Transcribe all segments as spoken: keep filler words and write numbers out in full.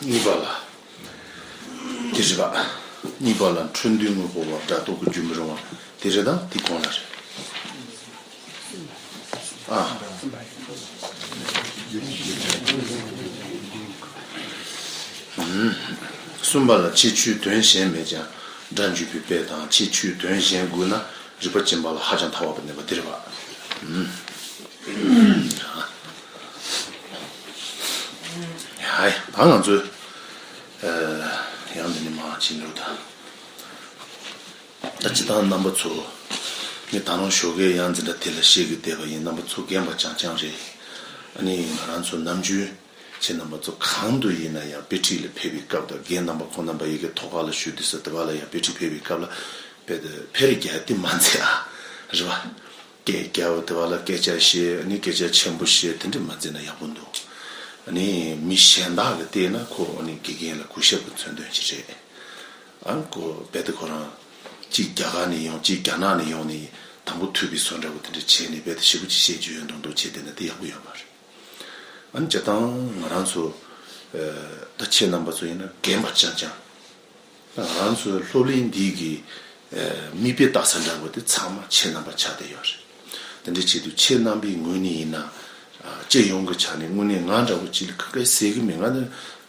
གཉིས་པ་ལ། དེ་རེད་པ། གཉིས་པ་ལ་འཕྲོ་འདུས་དངོས་པོ་བ་སྒྲ་རྟོག་གི་རྒྱུ་མི་རུང་བ་དེ་རེད་དང་དེ་གོང་ལ་རེད། ཨ། གསུམ་པ་ལ་ཁྱད་ཆོས་དོན་གཞན་མེད་ཀྱང་སྒྲ་འཇུག་པའི་དཔེ་དང་ཁྱད་ཆོས་དོན་གཞན་དགོས་ན་རིགས་པ་སྦྱིན་པ་ལ་ཧ་ཅང་ཐལ་བ་བསྟན་པ་འདི་རེད་པ། ཧའི། ད་ང་ཚོས་ཡང་འདི་ནས་མར་ཕྱིན་ལོ་ད། ད་སྤྱིར་བཏང་རྣམ་པ་ཚོ་ངས་ད་རུང་ཞོགས་ཀས་ཡང་འཛིན་གྲྭ་དེ་ལ་བཤད་གི་བསྡད་པ་ཡིན། རྣམ་པ་ཚོ་རྒན་པ་རྐྱང་རྐྱང་རེད། ཨ་ནི་ང་རང་ཚོ་ནམ་རྒྱུན་ཁྱེད་རྣམ་པ་ཚོ་གང་དུ་ཡིན་ན་ཡང་དཔེ་ཁྲིད་ལ་ཕེབས་པའི་སྐབས་དང་རྒན་རྣམ་པ་ཁོང་རྣམ་པ་ཡི་གེ་ཐོག་ཁ་ལ་ཞུ་དུས་སུ་དེ་བ་ལ་ཡང་དཔེ་ཁྲིད་ཕེབས་པའི་སྐབས་ལ་དཔེ་དེ་ཕེ་རེ་རྒྱག་དེ་མ་མཛད་ཨ། རེད་བ། སྐད་རྒྱག་པ་དེ་བ་ལ་སྐད་ཆ་བཤད། ཨ་ནི་སྐད་ཆ་ཆེན་པོ་བཤད། དེ་འདྲ་མ་མཛད་ན་ཡག་པོ་འདུག་ཨ་ནི་མི་གཞན་དག་གིས་བལྟས་ན་ཁོ་ཨ་ནི་དགེ་རྒན་ལ་གུས་ཞབས་ཀྱི་མཚོན་དོན་ཅིག་རེད། ཨ་ནི་ཁོ་རྦད་དེ་ཁོ་རང་གཅིག་རྒྱ་གར་ནས་ཡོང་། གཅིག་རྒྱ་ནག་ནས་ཡོང་ནས་དང་པོ་ཐུག་པའི་བཟོ་འདྲ་བོ་དེ་འདྲ་བྱས་ནས་རྦད་དེ་ཞེ་པོ་ཅིག་བཤད་རྒྱུ་ཡོད་མདོག་མདོག་བྱས་བསྡད་ན་དེ་ཡག་པོ་ཡོད་མ་རེད། ཨ་ནི་སྤྱིར་བཏང་ང་རང་ཚོ་ད་ཁྱེད་རྣམ་པ་ཚོ་ཡིན་ན་རྒན་པ་རྐྱང་རྐྱང་། ང་རང་ཚོའི་སློབ་གླིང་འདི་གི་མིག་དཔེ་ལྟ་ས་འདྲ་བོ་དེ་ཚང་མ་ཁྱེད་རྣམ་པ་ཆགས་བསྡད་ཡོད་རེད། དེ་འདྲ་བྱེད་དུས་ཁྱེད་རྣམ་པའི་ངོས་ནས་ཡིན་ན་སྤྱི་ཡོངས་ཀྱི་ཆ་ནས་དངོས་གནས་ང་འདྲ་བོ་ཅིག་ལ་ཁ་སྐད་ཟེར་གི་མེད། ང་ནི་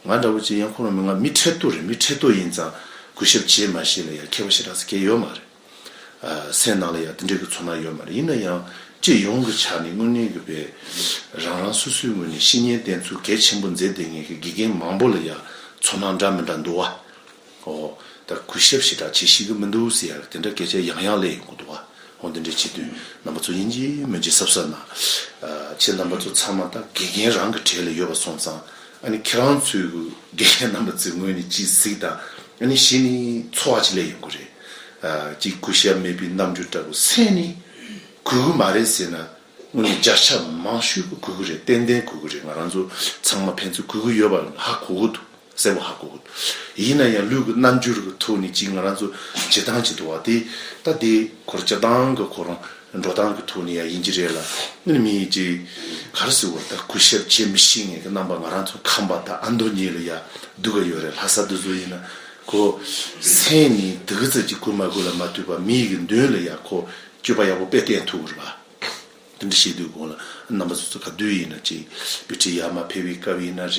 ང་འདྲ་བོ་ཅིག་ཡང་ཁོ་རང་མི་ང་མི་ཁྲེལ་ཏོ་རེད། མི་ཁྲེལ་ཏོ་ཡིན་ཙང་གུས་ཞབས་བྱེད་མ་བྱེད་ལ་ཡང་ཁྱད་པར་ཞེ་དྲག་ཟེར་མཁན་ཡོད་མ་རེད། སེམས་ནང་ལ་ཡང་དེ་འདྲའི་གི་ཚོར་སྣང་ཡོད་མ་རེད། ཡིན་ན་ཡང་སྤྱི་ཡོངས་ཀྱི་ཆ་ནས་དངོས་གནས་ཀྱི་བས་རང་རང་སོ་སོའི་ངོས་ནས་བཤེས་གཉེན་བསྟེན་ཚུལ་གལ་ཆེན་པོ་མཛད་བསྡད་མཁན་གྱི་དགེ་རྒན་མང་པོ་ལ་ཡང་ཚོར་སྣང་འདྲ་མི་འདྲ་འདུག་བ། ཨོ། ད་གུས་ཞབས་ཞེ་དྲག་བྱེད་ཤེས་ཀྱི་མི་འདུག་ཟེར་ཡག་དེ་འདྲ་སྐད་ཆ་ཡང་ཡང་སླེབས་ཡོང་གི་འདུག་བ། ཨོ། འདི་འདྲ་བྱེད་དུས་རྣམ་པ་ཚོ་ཡིན་གཅིག་མིན་གཅིག་གཟབ་གཟབ་གནང་། ཁྱེད་རྣམ་པ་ཚོ་ཚང་མ་ད་དགེ་རྒན་རང་གི་གྲས་ལ་ཡོད་པ་སོང་ཙང་། ཨ་ནི་ཁྱེད་རང་ཚོའི་དགེ་རྒན་རྣམ་པ་ཚོའི་ངོས་ནས་ཅིག་གཟིགས་དང་། ཨ་ནི་གཞི་ནས་ཚོར་བ་ཅིག་སླེབས་ཡོང་གི་རེད། ཅིག་གུས་ཞབས་མེད་པའི་རྣམ་འགྱུར་འདྲ་པོ་སེམས་ནས་གུས་གུས་མ་རེད་ཟེར་ན། དངོས་གནས་བརྒྱ་ཆ་མང་ཤོས་ཀྱིས་གུས་གུས་རེད། ཏན་ཏན་གུས་གུས་རེད། ང་རང་ཚོ་ཚང་མ་ཕན་ཚུན་གུས་གུས་ཡོད་པ་ཧ་གོ་གི་འདུག་གསལ་པོ་ཧ་གོ་གི་འདུག་ཡིན་ན་ཡང་ལུས་ཀྱི་རྣམ་འགྱུར་གྱི་ཐོག་ནས་ཅིག་ང་རང་ཚོ་བྱེད་སྟངས་ཅིག་འདུག་བ། དེ་ད་དེ་ཁོ་རང་སྤྱིར་བཏང་གི་ཁོ་རང་འགྲོ་སྟངས་ཀྱི་ཐོག་ནས་ཡང་ཡིན་གྱི་རེད་ལ། ཨ་ནི་མི་ཅིག་ག་རེ་ཟེར་བ། ད་གུས་ཞབས་བྱེད་མི་ཤེས་མཁན་གྱི་རྣམ་པ་ང་རང་ཚོ་ཁམས་པ་དང་ཨ་མདོ་གཉིས་ལ་ཡང་སྡུག་ག་ཡོད་རེད། ལྷ་ས་འདི་ཚོ་ཡིན་ན་ཁོ་སེམས་ནས་དེ་གི་ཙམ་ཅིག་གུས་མ་གུས་ལ་མ་ལྟོས་པ་མི་ཡི་གི་མདུན་ལ་ཡང་ཁོ་སྤྱོད་པ་ཡག་པོ་དཔེ་བསྟན་ཐུབ་ཀྱི་རེད་པ། དེ་འདྲ་བྱེད་དུས་གོང་ལ་རྣམ་པ་ཚོ་ཚོ་ག་དུས་ཡིན་ན་ཅིག་དཔེ་ཁྲིད་ཡར་མར་ཕེབས་པའི་སྐབས་ཡིན་ན་རེད།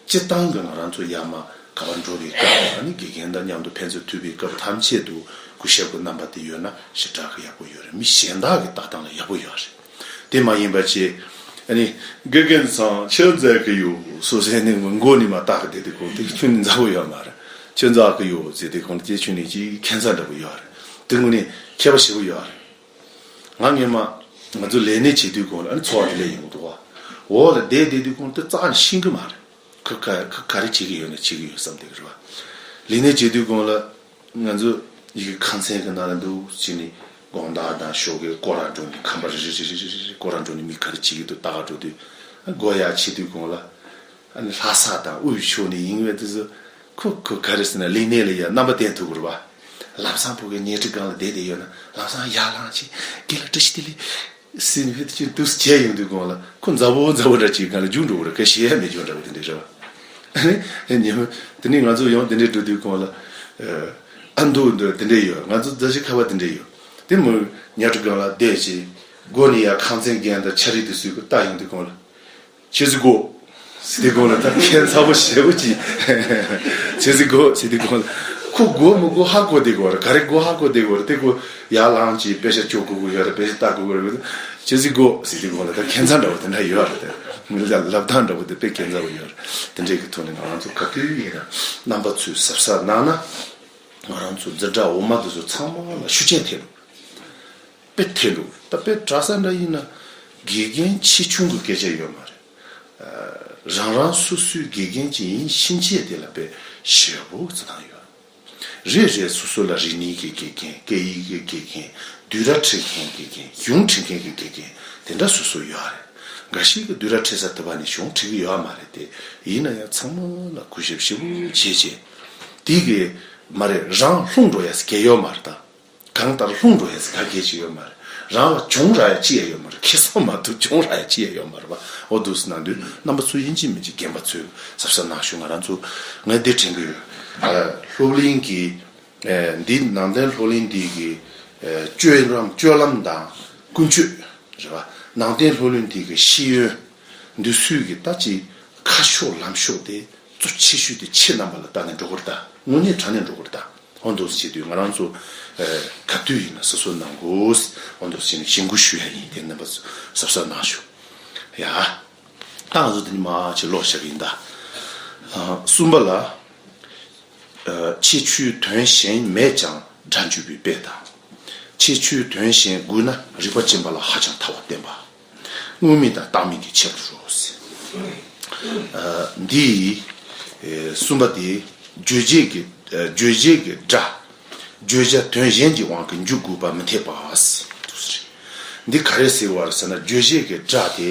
སྤྱིར་བཏང་གི་ང་རང་ཚོ་ཡར་མར་ག་པར་འགྲོ་བའི་སྐབས། ཨ་ནི་དགེ་རྒན་དང་མཉམ་དུ་ཕན་ཚུན་ཐུག་པའི་སྐབས་ཐམས་ཅད་དུ་གུས་ཞབས་ཀྱི་རྣམ་པ་དེ་ཡོད་ན་ཞེ་དྲག་གི་ཡག་པོ་ཡོད་རེད། མི་གཞན་དག་གི་ལྟ་སྟངས་ལ་ཡག་པོ་ཡོད་རེད། དེ་མ་ཡིན་པ་ཅིག་ཨ་ནི་དགེ་རྒན་ཚང་ཆོས་མཛད་ཀྱི་ཡོད་སོ་ཟེར་ནས་མགོ་ནས་མར་བཏགས་ཀྱི་བསྡད་དུས་གོང་དེ་ཁྱོན་ནས་མཛའ་པོ་ཡོད་མ་རེད། ཆོས་མཛད་ཀྱི་ཡོད་ཟེར་དུས་གོང་དེ་ཁྱོན་ནས་ཅིག་ཁྱད་མཚར་འདྲ་པོ་ཡོད་རེད། དེ་དངོས་གནས་ཁྱད་པར་ཞེ་པོ་ཡོད་རེད། ང་སྔོན་མ་ང་ཚོ་ལས་སྣེ་བྱེད་དུས་གོང་ལ་ཨ་ནི་ཚོར་བ་དེ་སླེབས་ཡོང་གི་འདུག་བ། འོག་ལ་བསྡད་བསྡད་དུས་གོང་དེ་རྩ་ནས་ཤེས་ཀྱི་མ་རེད། ཁོ་ག་ཁོ་ག་རེ་བྱེད་ཀྱི་ཡོད་ན་བྱེད་ཀྱི་ཡོད་བསམ་བསྡད་ཀྱི་རེད་བ། ལས་སྣེ་བྱེད་དུས་གོང་ལ་ང་ཚོ་ཡི་གེ་ཁང་ཚན་གྱི་ནང་ལ་འདུག་བྱས་ནས་དགོང་དག་དང་ཞོགས་ཀས་སྐོར་ར་འགྲོ་ནས་ཁང་པ་རེ་རེ་རེ་རེ་རེ་རེ་སྐོར་ར་འགྲོ་ནས་མི་ག་རེ་བྱེད་ཀྱི་འདུག་ལྟ་ག་འགྲོ་དུས། ཨ་སྒོ་ཡར་ཕྱེ་དུས་གོང་ལ། ཨ་ནི་ལྷ་ས་དང་དབུས་ཕྱོགས་ནས་ཡིན་པའི་དུས་སུ། ཁོ་ཁོ་ག་རེ་ཟེར་ན་ལས་སྣེ་ལ་ཡ་རྣམ་པ་བསྟན་ཐུབ་ཀྱི་རེད་པ། ལམ་སང་ཕ་གི་ཉལ་ཁྲི་སྒང་ལ་བསྡད་བསྡད་ཡོད་ན་ལམ་སང་ཡར་ལངས་བྱས་རྒན་ལགས་བཀྲ་ཤིས་བདེ་ལེགས་ཟེར་ནས་ཕེབས་དུས་དུས་བྱས་ཡོང་དུས་གོང་ལ་ཁོ་མཛའ་པོ་མཛའ་པོ་འདྲ་ཅིག་སྒང་ལ་རྒྱུགས་འགྲོ་གི་རེད། ག་ཞེ་ཡ་མེད་རྒྱུ་འདྲ་བོ་དེ་འདྲ་རེད་པ། ཨ་ནི་ཉི་མ་དེ་ནས་ང་ཚོ་ཡང་དེ་འདྲ་འགྲོ་དུས་གོང་ལ། ཨ་མདོ་འདི་དེ་འདྲ་ཡོད། ང་ཚོ་རྫ་ཆུ་ཁ་བ་དེ་འདྲ་ཡོད། དེ་མོ་ཉལ་ཁྲི་སྒང་ལ་བསྡད་བྱས་སྒོ་ནས་ཡར་ཁང་ཚན་རྒན་དང་ཆ་རིགས་དེ་ཚོས་ཁོ་ལྟ་ཡོང་དུས་གོང་ལ། ཆི་ཟིག་དགོས། ཟེར་དུས་གོང་ལ་ད་ཁྱད་མཚར་པོ་ཞེ་པོ་ཅིག་ཆི་ཟིག་དགོས་ཟེར་དུས་གོང་ལ། ཁོ་དགོས་མི་དགོས་ཧ་གོ་བསྡད་ཀྱི་ཡོད་རེད། ག་རེ་དགོས་ཧ་གོ་བསྡད་ཀྱི་ཡོད་རེད། དེ་ཁོ་ཡར་ལངས་ཀྱིས་དཔེ་ཆ་ཅོག་གོ་གི་ཡོད་རེད། དཔེ་ཆ་ལྟ་གོ་གི་ཡོད་རེད། ཆི་ཟིག་དགོས་ཟེར་དུས་གོང་ལ་ད་ཁྱད་མཚར་འདྲ་བོ་དེ་འདྲ་ཡོད་རེད། དེ་མི་ལ་ལབ་སྟངས་འདྲ་བོ་དེ་དཔེ་ཁྱད་མཚར་བོ་ཡོད་རེད། དེ་འདྲའི་གི་ཐོག་ནས་ང་རང་ཚོ་ག་དུས་ཡིན་ན་རྣམ་པ་ཚོས་གཟབ་གཟབ་གནང་ན། ང་རང་ཚོ་འཛིན་གྲྭ་འོག་མ་དེ་ཚོ་ཚང་མ་ལ་ཤུགས་རྐྱེན་ཐེབས་འདུག་དཔེ་ཐེ་ལུ་ད་དཔེ་གྲྭ་ས་འདྲ་ཡིན་ན་དགེ་རྒན་ཆེ་ཆུང་གི་སྐད་ཆ་ཡོད་མ་རེད། རང་རང་སོ་སོའི་དགེ་རྒན་ཅིག་ཡིན་ཕྱིན་ཆད་དེ་ལ་དཔེ་ཞེ་པོ་བརྩི་སྟངས་ཡོད། རེ་རེ་སོ་སོ་ལ་རིག་གནས་ཀྱི་དགེ་རྒན། སྐད་ཡིག་གི་དགེ་རྒན། བསྡུས་གྲྭ་ཁྲིད་མཁན་གྱི་དགེ་རྒན། གཞུང་ཁྲིད་མཁན་གྱི་དགེ་རྒན་དེ་འདྲ་སོ་སོ་ཡོད་རེད། འགའ་ཞིག་གིས་བསྡུས་གྲྭ་ཁྲིད་ས་དེ་བ་ནས་གཞུང་ཁྲིད་ཀྱི་ཡོད་མ་རེད་དེ། ཡིན་ན་ཡང་ཚང་མ་ལ་གུས་ཞབས་ཞེ་པོ་བྱེད་བྱེད། དེ་གི་མ་རེད། རང་ལྷུང་འགྲོ་ཡ་སྐད་ཡོད་མ་རེད་ད། གང་ལྟར་ལྷུང་འགྲོ་ཡ་ཟེར་ག་གེ་ཅིག་ཡོད་མ་རེད། རང་ལ་གྱོང་རག་ཡ་ཅི་ཡང་ཡོད་མ་རེད། ཁེ་བཟང་མ་གཏོགས་གྱོང་རག་ཡ་ཅི་ཡང་ཡོད་མ་རེད་པ། འོ་འདུག་སེ་གནང་དུས་རྣམ་པ་ཚོ་ཡིན་གཅིག་མིན་གཅིག་རྒན་པ་ཚོས་གཟབ་གཟབ་གནང་ཤོག་ང་རང་ཚོ་ངས་འདི་དྲན་གྱི་ཡོད། ཨ། སློབ་གླིང་གི་ཨ། འདི་ནང་བསྟན་སློབ་གླིང་འདི་གི་ཨ། སྤྱོད་ལམ་སྤྱོད་ལམ་དང་ཀུན་སྤྱོད་རེད་པ། ནང་བསྟན་སློབ་གླིང་འདི་གི་ཤེས་ཡོན་འདི་ཚོའི་གི་ད་ཅི་ཁ་ཕྱོགས་ལམ་ཕྱོགས་དེ་གཙོ་ཆེ་ཤོས་དེ་ཁྱེད་རྣམ་པ་ལ་བལྟས་ནས་འགྲོ་གི་རེད་ད། དངོས་གནས་དྲང་གནས་འགྲོ་གི་རེད་ད། འོ་འདུག་སེ་བྱེད་དུས་ང་རང་ཚོ་ཨ། ག་དུས་ཡིན་ན་གཟབ་གཟབ་གནང་དགོས། འོ་འདུག་སེ་བྱས་ནས་ཞེན་སྐུལ་ཞུ་ཡ་ཡིན། དེ་རྣམ་པ་ཚོ་གཟབ་གཟབ་གནང་ཤོག་ཡ། ད་ང་ཚོ་དེ་ནི་མ་ཆེ་ལོག་བཞག་གི་ཡིན་ད། ཨ། གསུམ་པ་ལ། ཨ། ཁྱད་ཆོས་དོན་གཞན་མེད་ཀྱང་སྒྲ་འཇུག་པའི་དཔེ་དང་། ཁྱད་ཆོས་དོན་གཞན་དགོས་ན་རིག་པ་ཅན་པ་ལ་ཧ་ཅང་ཐལ་བར་བསྟན་པ། དངོས་མིང་དང་བཏགས་མིང་གི་ཁྱད་པར་རོ། ཨ། འདི་ཡི་ཨ། གསུམ་པ་དེ་བརྗོད་བྱེད་ཀྱི་ཨ། བརྗོད་བྱེད་ཀྱི་སྒྲ་བརྗོད་བྱ་དོན་གཞན་གྱི་དབང་གིས་འཇུག་དགོས་པ་མི་འཐད་པ། འདི་ག་རེ་ཟེར་བ་རེད་ཟེར་ན། བརྗོད་བྱེད་ཀྱི་སྒྲ་དེ་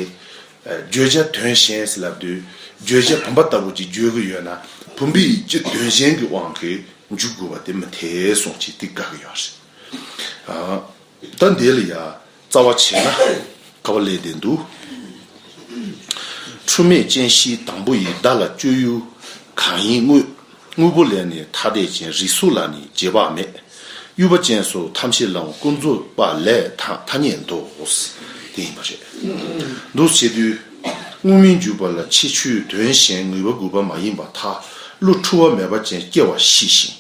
ཨ། བརྗོད་བྱ་དོན་གཞན་ཟེར་ལབ་དུས་བརྗོད་བྱ་བུམ་པ་ལྟ་བུ་ཅིག་བརྗོད་ཀྱི་ཡོད་ན་བུམ་པའི་སྤྱི་དོན་གཞན་གྱི་དབང་གིས་འཇུག་དགོས་པ་དེ་མི་འཐད་གསུངས་ཅིག་དེ་དགག་གི་ཡོད་རེད། ཨ། ད་འདི་ལ་ཡ་རྩ་བ་བྱས་ན་ག་པར་སླེབས་བསྡད་འདུག་འཁྲུལ་མེད་སྤྱན་ཤེས་དང་པོ་ཡི་བརྡ་ལ་སྤྱོད་ཡུལ་གང་ཡིན་དངོས། དངོས་པོ་ལས་ནི་ཐ་དད་ཅན། རིགས་སོགས་ལ་ནི་རྗེས་དཔག་མེད། དབྱུག་པ་ཅན་སོགས་ཐམས་ཅད་ལའང་ཀུན་རྫོབ་པ་ལས་ཐ་ཐ་སྙད་འདོགས། དེ་ཡིན་པ་རེད། འདུག་བྱེད་དུས་དངོས་མིང་འཇུག་པ་ལ་ཁྱད་ཆོས་དོན་གཞན་ངེས་པ་དགོས་པ་མ་ཡིན་པར་ཐལ། བློ་འཁྲུལ་བ་མེད་པ་ཅན་སྐྱེ་བ་ཤེས་ཤིང་།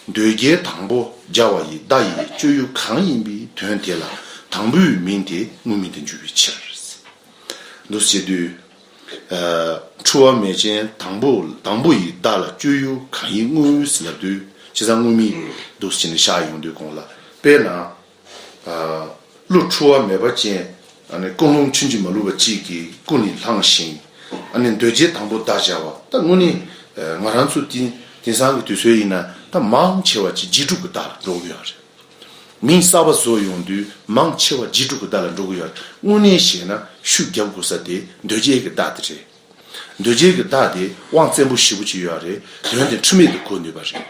འདོད་རྒྱལ་དང་པོ་སྦྱར་བ་ཡི་བརྡ་ཡི་སྤྱོད་ཡུལ་གང་ཡིན་པའི་དོན་དེ་ལ་དང་པོའི་མིང་དེ་དངོས་མིང་དུ་འཇུག་པའི་ཕྱིར། འདུག་བྱེད་དུས། ཨ། འཁྲུལ་བ་མེད་ཅན་དང་པོ་དང་པོ་ཡི་བརྡ་ལ་སྤྱོད་ཡུལ་གང་ཡིན་དངོས་ཟེར་ལབ་དུས་བྱས་ཙང་དངོས་མིང་འདུག་སེ་བྱས་ནས་བཞག་ཡོང་དུས་གོང་ལ་དཔེར་ན། ཨ། བློ་འཁྲུལ་བ་མེད་པ་ཅན། ཨ་ནི་ཀུན་སློང་ཆུང་ཅིག་མ་ལུས་པ་གཅིག་གིས་ཀུན་ནས་བསླངས་ཤིང་། ཨ་ནི་འདོད་བྱེད་དང་པོ་བརྡ་སྦྱར་བ། ད་དངོས་གནས་ང་རང་ཚོ་དེང་དེང་སང་གི་དུས་ཚོད་ཡིན་ན་ད་མང་ཆེ་བ་ཅིག་རྗེས་གྲུབ་ཀྱི་བརྡ་ལ་འགྲོ་གི་ཡོད་རེད། མིང་གསར་པ་བཟོ་ཡོང་དུས་མང་ཆེ་བ་རྗེས་གྲུབ་ཀྱི་བརྡ་ལ་འགྲོ་གི་ཡོད་རེད། དངོས་གནས་བཤད་ན་ཤུགས་རྒྱབ་དགོས་ས་དེ་འདོད་བྱེད་ཀྱི་བརྡ་དེ་རེད། འདོད་བྱེད་ཀྱི་བརྡ་དེ་དབང་བཙན་པོ་ཞེ་པོ་ཅིག་ཡོད་རེད། དོན་དེ་འཁྲུལ་མེད་དུ་གོ་ནུས་པ་རེད།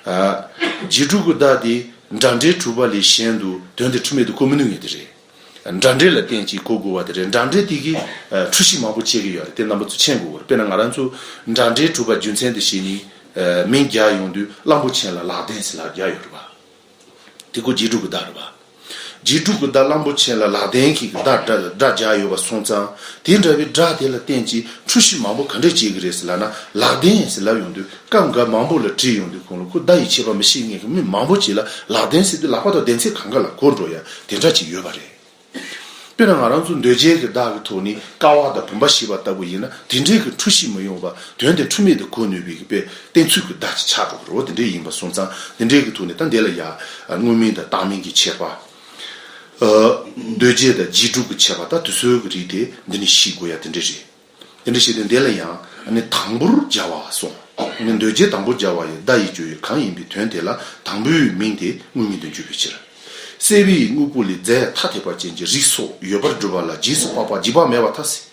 ཨ། རྗེས་གྲུབ་ཀྱི་བརྡ་དེ་འདྲ་འདྲའི་གྲུབ་པ་ལས་གཞན་དུ་དོན་དེ་འཁྲུལ་མེད་དུ་གོ་མི་ནུས་ངེས་དེ་རེད། འདྲ་འདྲ་ལ་བརྟེན་ཅིང་གོ་དགོས་པ་དེ་རེད། འདྲ་འདྲ་དེ་གིས་ཨ། འཁྲུལ་གཞི་མང་པོ་བྱེད་ཀྱི་ཡོད་རེད། དེ་རྣམ་པ་ཚོ་མཁྱེན་དགོས་པ་རེད། དཔེར་ན་ང་རང་ཚོ་འདྲ་འདྲའི་གྲུབ་པ་རྒྱུ་མཚན་དུ་བྱས་ནས་ཨ། མིང་རྒྱག་ཡོང་དུས་གླང་པོ་ཆེ་ལ་ལག་ལྡན་ཟེར་ལབ་རྒྱག་ཡོད་རེད་པ། དེ་ཀོ་རྗེས་གྲུབ་ཀྱི་བརྡ་རེད་པ། རྗེས་གྲུབ་ཀྱི་བརྡ་གླང་པོ་ཆེ་ལ་ལག་ལྡན་གྱི་བརྡ་སྒྲ་སྒྲ་སྦྱར་ཡོད་པ་སོང་ཙང་དེ་འདྲ་བའི་སྒྲ་དེ་ལ་བརྟེན་ཅིང་འཁྲུལ་གཞི་མང་པོ་ག་འདྲས་བྱེད་ཀྱི་རེད་ཟེར་ལབ་ན། ལག་ལྡན་ཟེར་ལབ་ཡོང་དུས་སྐབས་འགའ་མང་པོ་ལ་དྲིས་ཡོང་དུས་གོང་ལ་ཁོ་བརྡ་ཡི་ཁྱད་པར་མི་ཤེས་མཁན་གྱི་མི་མང་པོ་ཅིག་ལ་ལག་ལྡན་ཟེར་དུས་ལག་པ་དང་ལྡན་ཚད་གང་ག་ལ་གོ་འགྲོ་ཡ་དེ་འདྲ་ཅིག་ཡོད་པ་རེད། དཔེར་ན་ང་རང་ཚོ་འདོད་བྱེད་ཀྱི་བརྡ་གི་ཐོག་ནས་ཀ་བ་དང་བུམ་པ་ཤེས་པ་ལྟ་བུ་ཡིན་ན་དེ་འདྲའི་གི་འཁྲུལ་གཞི་མི་ཡོང་བ་དོན་དེ་འཁྲུལ་མེད་དུ་གོ་ནུས་པའི་གི་དཔེ་བསྟན་ཚུལ་གྱི་བརྡ་ཅིག་ཆགས་འགྲོ་གི་རེད་བ། དེ་འདྲའི་ཡིན་པ་སོང་ཙང་དེ་འདྲའི་གི་ཐོག་ནས་ད་འདི་ལ་ཡ་དངོས་མིང་དང་བཏགས་མིང་གི་ཁྱད་པར། ཨ། འདོད་བྱེད་དང་རྗེས་གྲུབ་ཀྱི་ཁྱད་པར་ད་དེ་ཚོའི་གི་རིགས་དེ་འདི་ནས་ཤེས་དགོས་ཡ་དེ་འདྲ་རེད། དེ་འདྲ་བྱས་ཏེ་འདི་ལ་ཡང་ནི་དང་པོར་སྦྱར་བ་གསུངས། ནི་འདོད་བྱེད་དང་པོ་སྦྱར་བ་ཡི་བརྡ་ཡི་སྤྱོད་ཡུལ་གང་ཡིན་པའི་དོན་དེ་ལ་དང་པོའི་མིང་དེ་དངོས་མིང་དུ་འཇུག་པའི་ཕྱིར། སྲེད་པའི་དངོས་པོ་ལས་རྫས་ཐ་དད་པ་ཅན་གྱི་རིགས་སོགས་ཡོད་པར་སྒྲུབ་པ་ལ་རྗེས་སུ་དཔག་པ་རྗེས་དཔག་མེད་པར་ཐལ་ཟེར།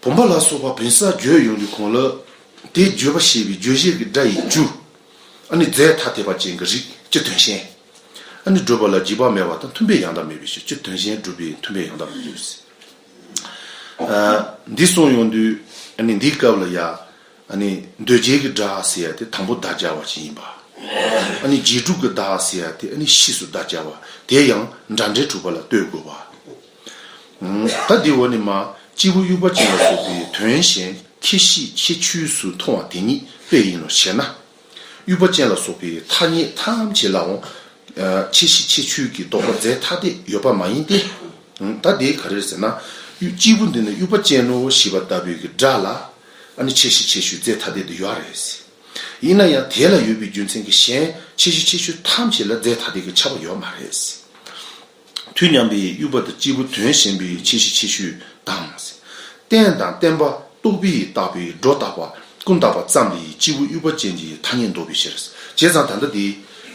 བུམ་པ་ལ་སོགས་པ་བོན་སར་བརྗོད་ཡོང་དུས་གོང་ལ་དེ་བརྗོད་པ་ཞེས་པའི་རྗོད་བྱེད་ཀྱི་སྒྲ་ཡི་རྒྱུ། ཨ་ནི་རྫས་ཐ་དད་པ་ཅན་གྱི་རིགས་སྤྱི་དོན་གཞན། ཨ་ནི་སྒྲུབ་པ་ལ་རྗེས་དཔག་མེད་པ་དང་མཐུན་དཔེ་ཡང་དག་མེད་པའི་ཕྱིར། སྤྱི་དོན་གཞན་སྒྲུབ་པའི་མཐུན་དཔེ་ཡང་དག་མི་འདུག་ཟེར། ཨ། འདི་གསུངས་ཡོང་དུས་ཨ་ནི་འདིའི་སྐབས་ལ་ཡ། ཨ་ནི་འདོད་བྱེད་ཀྱི་སྒྲ་ཟེར་ཡ་དེ་དང་པོ་བརྡ་སྦྱར་བ་ཅིག་ཡིན་པ། ཨ་ནི་རྗེས་གྲུབ་ཀྱི་བརྡ་ཟེར་ཡ་དེ་ཨ་ནི་ཕྱིས་སུ་བརྡ་སྦྱར་བ་དེ་ཡང་འདྲ་འདྲའི་གྲུབ་པ་ལ་ལྟོས་དགོས་པ། ད་འདི་འོག་ནས་མ་སྐྱེས་བུ་དབྱུག་པ་ཅན་ལ་སོགས་པའི་དོན་གཞན་ཁྱད་གཞི་ཁྱད་ཆོས་སུ་མཐོང་བ་དེ་ཉིད་དཔེ་ཡིན་ནོ་ཞེ་ན། དབྱུག་པ་ཅན་ལ་སོགས་པའི་ཐ་སྙད་ཐམས་ཅད་ལའང་ཁྱད་གཞི་ཁྱད་ཆོས་ཀྱི་ལྡོག་པ་རྫས་ཐ་དད་ཡོད་པ་མ་ཡིན་ཏེ། ད་དེ་ག་རེ་ཟེར་ན། སྐྱེས་བུ་འདི་ནི་དབྱུག་པ་ཅན་ནོ་ཞེས་པ་ལྟ་བུའི་གི་སྒྲ་ལ་ཨ་ནི་ཁྱད་གཞི་ཁྱད་ཆོས་རྫས་ཐ་དད་དུ་ཡོད་རེད། ཡིན་ན་ཡང་དེ་ལ་ཡོད་པའི་རྒྱུ་མཚན་གྱིས་གཞན་ཁྱད་གཞི་ཁྱད་ཆོས་ཐམས་ཅད་ལ་རྫས་ཐ་དད་ཀྱི་ཁྱབ་པ་ཡོད་མ་རེད། དུས་མཉམ་པའི་དབྱུག་པ་དང་སྐྱེས་བུ་དོན་གཞན་པའི་ཁྱད་གཞི་ཁྱད་ཆོས་དང་། རྟེན་དང་བརྟེན་པ་རྟོག་པས་བཏགས་པའི་སྒྲོ་བཏགས་པ་ཀུན་བཏགས་པ་ཙམ་ལས་སྐྱེས་བུ་དབྱུག་པ་ཅན་གྱི་ཐ་སྙད་འདོགས་པའི་ཕྱིར། བྱས་ཙང་ད་ལྟ་འདི་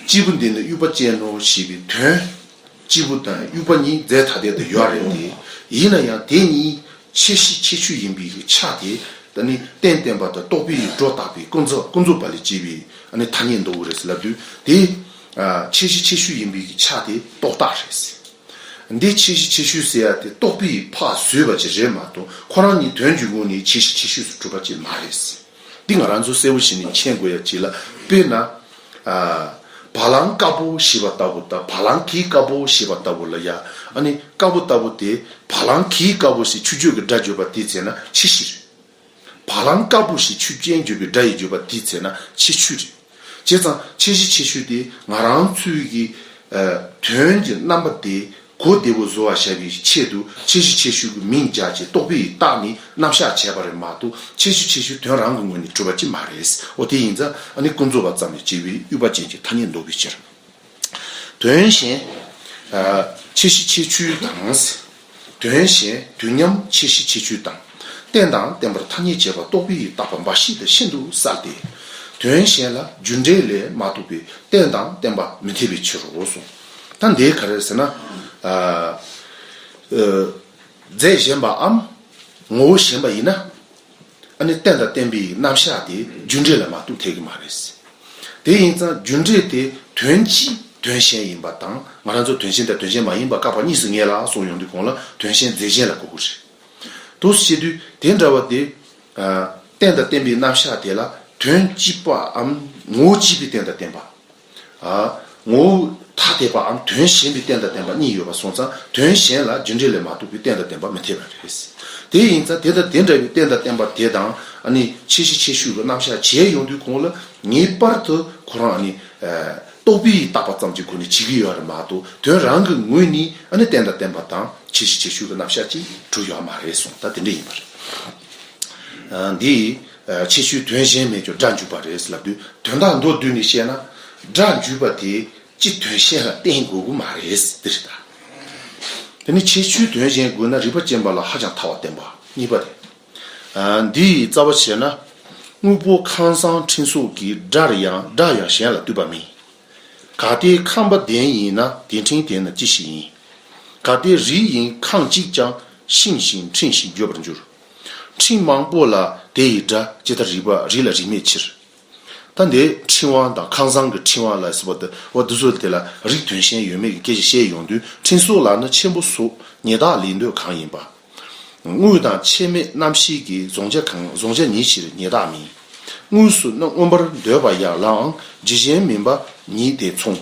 སྐྱེས་བུ་འདི་ནི་དབྱུག་པ་ཅན་ནོ་ཞེས་པའི་དོན། སྐྱེས་བུ་དང་དབྱུག་པ་གཉིས་རྫས་ཐ་དད་དུ་ཡོད་རེད་དེ། ཡིན་ན་ཡང་དེ་གཉིས་ཁྱད་གཞི་ཁྱད་ཆོས་ཡིན་པའི་ཆ་དེ་ད་ནི་རྟེན་བརྟེན་པ་དང་རྟོག་པས་སྒྲོ་བཏགས་པའི་ཀུན་རྫོབ་ཀུན་རྫོབ་པ་ལས་སྐྱེས་པའི་ཨ་ནི་ཐ་སྙད་འདོགས་པ་རེད་ཟེར་ལབ་དུས་དེ། ཁྱད་གཞི་ཁྱད་ཆོས་ཡིན་པའི་ཆ་དེ་རྟོག་བཏགས་རེད། འདི་ཆེ་ཤོས་ཆེ་ཤོས་ཟེར་ཡ་དེ་རྟོག་པས་ཕར་བཟོས་པ་ཅིག་རེད་མ་གཏོགས། ཁོ་རང་ཉིད་དོན་གྱི་ངོས་ནས་ཆེ་ཤོས་ཆེ་ཤོས་སུ་གྲུབ་པ་ཅིག་མ་རེད། འདི་ང་རང་ཚོ་གསལ་པོ་བྱས་ནས་མཁྱེན་དགོས་ཡ་ཅིག་ལ། དཔེར་ན། ཨ། བ་ལང་དཀར་པོ་ཞེས་པ་ལྟ་བུ་དང་བ་ལང་གི་དཀར་པོ་ཞེས་པ་ལྟ་བུ་ལ་ཡ། ཨ་ནི་དཀར་པོ་ལྟ་བུ་དེ་བ་ལང་གི་དཀར་པོ་ཞེས་ཆུ་ཚོད་ཀྱི་སྒྲ་བརྗོད་པ་དེའི་ཚེ་ན་ཆེ་ཤོས་རེད། བ་ལང་དཀར་པོ་ཞེས་ཆུ་ཅན་བརྗོད་པའི་སྒྲ་ཡིས་བརྗོད་པ་དེའི་ཚེ་ན་ཆེ་ཤོས་རེད། བྱས་ཙང་ཆེ་ཤོས་ཆེ་ཤོས་དེ་ང་རང་ཚོའི་གི། ཨ། དོན་གྱི་རྣམ་པ་དེ་གོ་བདེ་བོ་བཟོ་བར་བྱ་བའི་ཆེད་དུ་ཆེ་ཤོས་ཆེ་ཤོས་ཀྱི་མིང་སྦྱར་བྱས་རྟོག་པས་བཏགས་ནས་རྣམ་གཞག་བྱས་པ་རེད་མ་གཏོགས། ཆེ་ཤོས་ཆེ་ཤོས་དོན་རང་གི་ངོས་ནས་གྲུབ་པ་ཅིག་མ་རེད། འོ་དེ་ཡིན་ཙང་ཨ་ནི་ཀུན་རྫོབ་པ་ཙམ་ལས་སྐྱེ་བའི་དབྱུག་པ་ཅན་གྱི་ཐ་སྙད་འདོགས་པའི་ཕྱིར། དོན་གཞན། ཨ། ཆེ་ཤོས་ཆེ་ཤོས་དང་། དོན་གཞན་དུས་མཉམ་ཆེ་ཤོས་ཆེ་ཤོས་དང་། རྟེན་དང་བརྟེན་པར་ཐ་སྙད་བྱེད་པ་རྟོག་པས་བཏགས་པ་འབའ་ཞིག་ཏུ་ཤིན་ཏུ་གསལ་ཏེ། དོན་གཞན་ལ་རྒྱུ་འབྲས་ལས་མ་གཏོགས་པའི་རྟེན་དང་བརྟེན་པ་མི་འཐད་པའི་ཕྱིར་རོ་གསུངས། ད་འདི་ག་རེ་ཟེར་ན། ཨ། ཨ། རྫས་གཞན་པའམ་ངོ་བོ་གཞན་པ་ཡིན་ན། ཨ་ནི་རྟེན་དང་བརྟེན་པའི་རྣམ་གཞག་དེ་རྒྱུ་འབྲས་ལ་མ་གཏོགས་འཐད་ཀྱི་མ་རེད། དེ་ཡིན་ཙང་རྒྱུ་འབྲས་དེ་དོན་གཅིག་དོན་གཞན་ཡིན་པ་དང་། ང་རང་ཚོ་དོན་གཞན་དང་དོན་གཞན་མ་ཡིན་པ་བཀག་པ་གཉིས་སུ་ངེས་ལ་གསུངས་ཡོང་དུས་གོང་ལ་དོན་གཞན་རྫས་གཞན་ལ་གོ་དགོས་རེད། འདུག་སེ་བྱེད་དུས་དེ་འདྲ་བ་དེ། ཨ། རྟེན་དང་བརྟེན་པའི་རྣམ་གཞག་དེ་ལ་དོན་གཅིག་པའམ་ངོ་བོ་གཅིག་པའི་རྟེན་དང་བརྟེན་པ། ཨ། ངོ་བོ་ཐ་དད་པའམ་དོན་གཞན་པའི་རྟེན་དང་བརྟེན་པ་གཉིས་ཡོད་པ་སོང་ཙང་དོན་གཞན་ལ་རྒྱུ་འབྲས་ལས་མ་གཏོགས་པའི་རྟེན་དང་བརྟེན་པ་མི་འཐད་པ་རེད། དེ་ཡིན་ཙང་དེ་དང་དེ་འདྲ་བའི་རྟེན་དང་བརྟེན་པ་དེ་དང་ཨ་ནི་ཆེ་ཤོས་ཆེ་ཤོས་ཀྱི་རྣམ་གཞག་བྱས་ཡོང་དུས་གོང་ལ་ངེས་པར་དུ་ཁོ་རང་ཨ་ནི། ཨ། རྟོག་པས་བཏགས་པ་ཙམ་གྱི་སྒོ་ནས་བྱེད་ཀྱི་ཡོད་རེད་མ་གཏོགས། དོན་རང་གི་ངོས་ནས་ཨ་ནི་རྟེན་དང་བརྟེན་པ་དང་ཆེ་ཤོས་ཆེ་ཤོས་ཀྱི་རྣམ་གཞག་ཅིག་གྲུབ་ཡོད་མ་རེད་གསུངས། ད་དེ་འདྲ་ཡིན་པ་རེད། ཨ། འདི། ཨ། ཆེ་ཤོས་དོན་གཞན་མེད་ཀྱང་སྒྲ་འཇུག་པ་རེད་ལབ་དུས་དོན་དག་མདོར་བསྡུས་ནས་བཤད་ན། སྒྲ་འཇུག་པ་དེ་སྤྱི་དོན་གཞན་ལ་བརྟེན་དགོས་ཀྱི་མ་རེད་འདི་རེད་ད། དེ་ནི་ཆེ་ཤོས་དོན་གཞན་དགོས་ན་རིགས་པ་ཅན་པ་ལ་ཧ་ཅང་ཐལ་བ་བསྟན་པ་གཉིས་པ་རེད། ཨ། འདི་ཡི་རྩ་བ་བྱས་ན། དངོས་པོ་ཁང་བཟང་ཁྲིམས་སོགས་ཀྱི་སྒྲར་ཡང་སྒྲ་ཡང་གཞན་ལ་ལྟོས་པ་མིན། གལ་ཏེ་ཁང་པ་ལྡན་ཡིན་ན་དེ་ཕྲེང་དེ་ནི་ཅི་ཞིག་ཡིན། གལ་ཏེ་རིགས་ཡིན་ཁང་གཅིག་ཀྱང་ཤིང་ཞིང་ཕྲེང་ཞིང་བརྗོད་པར་འགྱུར། ཕྲེང་མང་པོ་ལ་དེ་ཡི་སྒྲ་ཇི་ལྟར་རིགས་པ་རིགས་ལ་རིགས་མེད་ཕྱིར། ད་འདི་ཕྲེང་བ་དང་ཁང་བཟང་གི་ཕྲེང་བ་ལ་ཟེར་བ་དེ་འོ་འདི་ཚོ་དེ་ལ་རིགས་དོན་གཞན་ཡོད་མེད་ཀྱི་སྐད་ཆ་བཤད་ཡོང་དུས་ཕྲེང་སོགས་ལ་ནི་ཆེན་པོ་སོགས་ཉེ་བརྡེག་ལས་འདོད་གང་ཡིན་པ། དངོས་དང་ཆེད་མེད་རྣམ་ཤེས་ཀྱིས་གཟུང་བྱ་གང་གཟུང་བྱ་ཉིད་ཕྱིར་ཉེ་བརྡེག་མིན། དངོས་སུ་ནི་མངོན་པར་འདོད་པ་ཡང་ལའང་རྒྱུ་གཞན་མིན་པ་ཉིད་དེ་མཚུངས།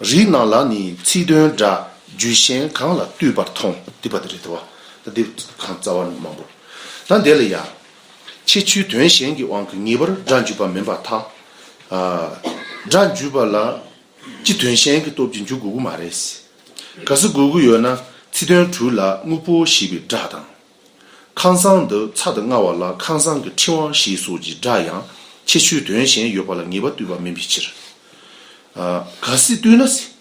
རིགས་རྣམས་ལ་ནི་ཚིག་དོན་སྒྲ་རྒྱུ་གཞན་གང་ལ་ལྟོས་པར་མཐོང་། འདི་པ་དེ་རེད་དོ། ད་འདི་གང་རྩ་བ་མང་པོ། ད་འདི་ལ་ཡང་ཁྱད་ཆོས་དོན་གཞན་གྱི་དབང་གིས་ངེས་པར་སྒྲ་འཇུག་པ་མིན་པར་ཐལ། ཨ། སྒྲ་འཇུག་པ་ལ་སྤྱི་དོན་གཞན་གྱི་སྟོབས་ཀྱིས་འཇུག་དགོས་ཀྱི་མ་རེད། གལ་སྲིད་དགོས་ཀྱི་ཡོད་ན་ཚིག་དོན་དྲུག་ལ་དངོས་པོ་ཞེས་པའི་སྒྲ་དང་། ཁང་བཟང་འདི་ཚ་དང་མངར་བ་ལ་ཁང་བཟང་གི་ཕྲེང་བ་ཞེས་སོགས་ཀྱི་སྒྲ་ཡང་ཁྱད་ཆོས་དོན་གཞན་ཡོད་པ་ལ་ངེས་པར་ལྟོས་པ་མིན་པའི་ཕྱིར། ཨ། གལ་སྲིད་ལྟོས་ན་ཟེར།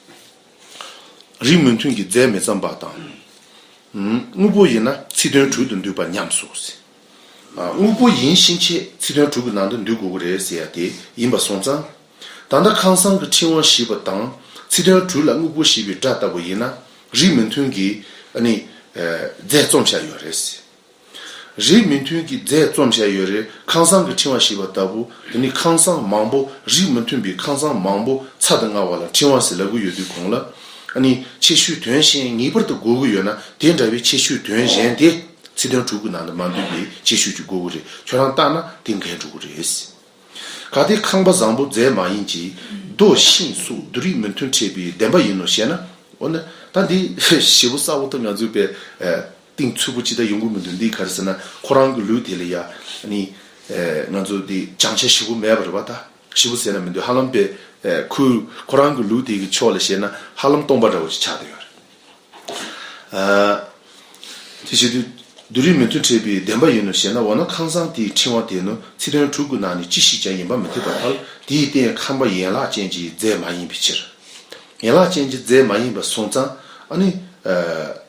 རིགས་མི་མཐུན་གྱི་རྫས་མི་ཙམ་པ་དང་། ཨུམ། དངོས་པོ་ཡིན་ན་ཚིག་དོན་དྲུག་ཏུ་འདུས་པ་ཉམས་སོ་ཟེར། ཨ། དངོས་པོ་ཡིན་ཕྱིན་ཆད་ཚིག་དོན་དྲུག་གི་ནང་དུ་འདུས་དགོས་ཀྱི་རེད་ཟེར་ཡ་དེ་ཡིན་པ་སོང་ཙང་། ད་ལྟ་ཁང་བཟང་གི་ཕྲེང་བ་ཞེས་པ་དང་ཚིག་དོན་དྲུག་ལ་དངོས་པོ་ཞེས་པའི་སྒྲ་ལྟ་བུ་ཡིན་ན་རིགས་མི་མཐུན་གྱི་ཨ་ནི། ཨ། རྫས་རྩོམ་བྱ་ཡོད་རེད་ཟེར། རིགས་མི་མཐུན་གྱི་རྫས་རྩོམ་བྱ་ཡོད་རེད། ཁང་བཟང་གི་ཕྲེང་བ་ཞེས་པ་ལྟ་བུ་དེ་ནི་ཁང་བཟང་མང་པོ་རིགས་མི་མཐུན་པའི་ཁང་བཟང་མང་པོ་ཚ་དང་མངར་བ་ལ་ཕྲེང་བ་ཟེར་ལབ་ཀྱི་ཡོད་དུས་གོང་ལ། ཨ་ནི་ཁྱད་ཆོས་དོན་གཞན་ངེས་པར་དུ་དགོས་ཀྱི་ཡོད་ན་དེ་འདྲ་བའི་ཁྱད་ཆོས་དོན་གཞན་དེ་ཚིག་དོན་དྲུག་གི་ནང་དུ་མ་འདུས་པའི་ཁྱད་ཆོས་ཅིག་དགོས་ཀྱི་རེད། ཁྱོད་རང་བལྟས་ན་དེ་འགལ་འགྲོ་གི་རེད། གལ་ཏེ་ཁང་པ་བཟང་པོ་རྫས་མ་ཡིན་གྱི། རྡོ་ཤིང་སོགས་རྡོ་རིགས་མི་མཐུན་འཕྲད་པའི་བདེན་པ་ཡིན་ནོ་ཞེ་ན། འོ་ན་ད་འདི་ཞེ་པོ་གསལ་པོ་ད་ང་ཚོས་པའི་གཏིང་ཚུད་པོ་ཅི་ད་ཡོང་གི་མི་འདུག་འདི་ག་རེ་ཟེར་ན་ཁོ་རང་གི་ལུགས་དེ་ལ་ཡ་ནི་ང་ཚོ་འདི་སྦྱང་ཆ་ཞེ་པོ་མེད་པ་རེད་པ། ད་ཞེ་པོ་ཟེར་ན་མི་འདུག་ཧ་ལམ་པའི་ཁོ་ཁོ་རང་གི་ལུགས་དེ་གི་ཕྱོགས་ལ་བཤད་ན་ཧ་ལམ་སྟོང་པ་འདྲ་བོ་ཅིག་ཆགས་བསྡད་ཡོད་རེད། ཨ། དེ་བྱེད་དུས་རྡོ་རིགས་མི་མཐུན་འཕྲད་པའི་བདེན་པ་ཡིན་ནོ་ཞེ་ན། འོ་ན་ཁང་བཟང་དེའི་ཕྲེང་བ་དེ་ནི་ཚིག་དོན་དྲུག་གི་ནང་ནས་ཅི་ཞིག་ཀྱང་ཡིན་པ་མི་འཐད་པར་ཐལ། དེའི་སྟེང་ཁང་པ་ཡན་ལག་ཅན་གྱི་རྫས་མ་ཡིན་པའི་ཕྱིར། ཡན་ལག་ཅན་གྱི་རྫས་མ་ཡིན་པ་སོང་ཙང་ཨ་ནི། ཨ།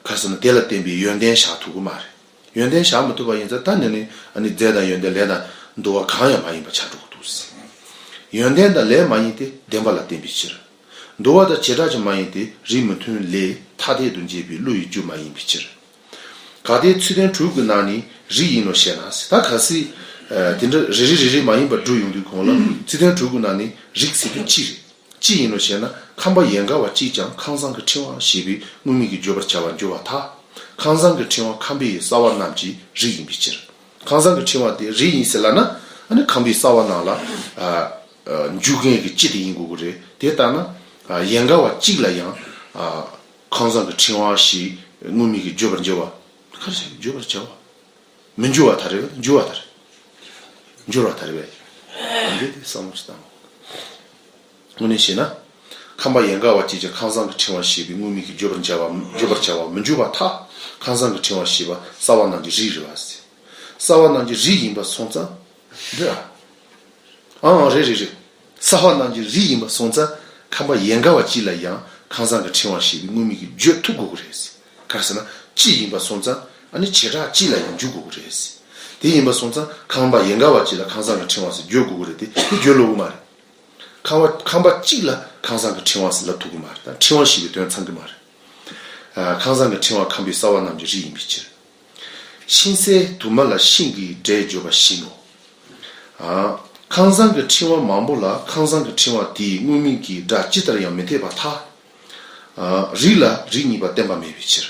ག་རེ་ཟེར་ན་དེ་ལ་བརྟེན་པའི་ཡོན་ཏན་བཞག་ཐུབ་ཀྱི་མ་རེད། ཡོན་ཏན་བཞག་མི་ཐུབ་པ་ཡིན་ཙང་ད་ནི་ནི་ཨ་ནི་རྫས་དང་ཡོན་ཏན་ལས་དང་འདུ་བ་གང་ཡང་མ་ཡིན་པ་ཆགས་འགྲོ་གི་འདུག་ཡོན་ཏན་དང་ལས་མ་ཡིན་ཏེ་བདེན་པ་ལ་བརྟེན་པའི་ཕྱིར། འདུ་བ་དང་བྱེ་བྲག་ཀྱང་མ་ཡིན་ཏེ་རིགས་མི་མཐུན་ལས་ཐ་དད་དུ་འབྱེད་པའི་བློ་ཡི་རྒྱུ་མ་ཡིན་པའི་ཕྱིར། གལ་ཏེ་ཚིག་དོན་དྲུག་གི་ནང་ནས་རིགས་ཡིན་ནོ་ཞེ་ན། ད་གལ་སྲིད་ཨ་དེ་འདྲ་རེ་རེ་རེ་རེ་མ་ཡིན་པར་སྒྲུབ་ཡོང་དུས་གོང་ལ་ཚིག་དོན་དྲུག་གི་ནང་ནས་རིགས་ཟེར་དུས་གཅིག་རེད། ཅི་ཡིན་ནོ་ཞེ་ན། ཁམས་པ་ཡན་གར་བ་གཅིག་ཀྱང་ཁམས་བཟང་གི་ཕྲེང་བ་ཞེས་པའི་དངོས་མིང་གིས་བརྗོད་པར་བྱ་བར་འགྱུར་བར་ཐལ། ཁམས་བཟང་གི་ཕྲེང་བ་ཁམས་པའི་ས་བ་རྣམས་ཀྱི་རིགས་ཡིན་པའི་ཕྱིར། ཁམས་བཟང་གི་ཕྲེང་བ་དེ་རིགས་ཡིན་ཟེར་ལབ་ན། ཨ་ནི་ཁམས་པའི་ས་བ་རྣམས་ལ་ཨ་ཨ་འཇུག་མཁན་གྱི་སྤྱི་དེ་ཡིན་དགོས་ཀྱི་རེད། དེ་ལྟར་ན་ཨ་ཡན་གར་བ་གཅིག་ལ་ཡང་ཨ་ཁམས་བཟང་གི་ཕྲེང་བ་ཞེས་དངོས་མིང་གིས་བརྗོད་པར་འགྱུར་བ། ག་རེ་བྱ། བརྗོད་པར་བྱ་བ། མི་འགྱུར་བ་ཐལ་རེད་པས། འགྱུར་བ་ཐལ་རེད། འགྱུར་བ་ཐལ་རེད་པས། འདི་དེ་བསམ་བློ་ཞིག་བཏང་། དངོས་གནས་བྱས་ན། ཁམས་པ་ཡན་གར་བ་གཅིག་ཀྱང་ཁམས་བཟང་གི་ཕྲེང་བ་ཞེས་པའི་དངོས་མིང་གིས་བརྗོད་པར་བྱ་བ། བརྗོད་པར་བྱ་བ་མི་འགྱུར་བར་ཐལ། ཁམས་བཟང་གི་ཕྲེང་བ་ཞེས་པ་ས་བ་རྣམས་ཀྱི་རིགས་རེད་པ། ས་བ་རྣམས་ཀྱི་རིགས་ཡིན་པ་སོང་ཙང་། འདི་ཨ། ཨང་། རེད་རེད་རེད། ས་བ་རྣམས་ཀྱི་རིགས་ཡིན་པ་སོང་ཙང་། ཁམས་པ་ཡན་གར་བ་གཅིག་ལ་ཡང་ཁམས་བཟང་གི་ཕྲེང་བ་ཞེས་པའི་དངོས་མིང་གིས་བརྗོད་ཐུབ་དགོས་ཀྱི་རེད། ག་རེ་ཟེར་ན། གཅིག་ཡིན་པ་སོང་ཙང་། ཨ་ནི་བྱེ་བྲག་གཅིག་ལ་ཡང་འཇུག་དགོས་ཀྱི་རེད། དེ་ཡིན་པ་སོང་ཙང་། ཁམས་པ་ཡན་གར་བ་གཅིག་ལ་ཁམས་བཟང་གི་ཕྲེང་བ་ཟེར་བརྗོད་དགོས་ཀྱི་རེད་དེ། དེ་བརྗོད་ལོས་ཀྱི་མ་རེད། ཁམས་པ་ཁམས་པ་གཅིག་ལ་ཁམས་བཟང་གི་ཕྲེང་བ་ཟེར་ལབ་ཐུབ་ཀྱི་མ་རེད། ད་ཕྲེང་བ་ཞེས་པའི་དོན་ཚང་གི་མ་རེད། ཨ། ཁམས་བཟང་གི་ཕྲེང་བ་ཁམས་པའི་ས་བ་རྣམས་ཀྱི་རིགས་ཡིན་པའི་ཕྱིར། ཤིང་གསལ་དུ་མ་ལ་ཤིང་གི་སྒྲས་བརྗོད་པ་བཞིན་ནོ། ཨ། ཁམས་བཟང་གི་ཕྲེང་བ་མང་པོ་ལ་ཁམས་བཟང་གི་ཕྲེང་བ་དེའི་དངོས་མིང་གི་སྒྲ་ཇི་ལྟར་ཡང་མི་འཐད་པར་ཐལ། ཨ། རིགས་ལ་རིགས་གཉིས་པ་བསྟན་པ་མེད་པའི་ཕྱིར།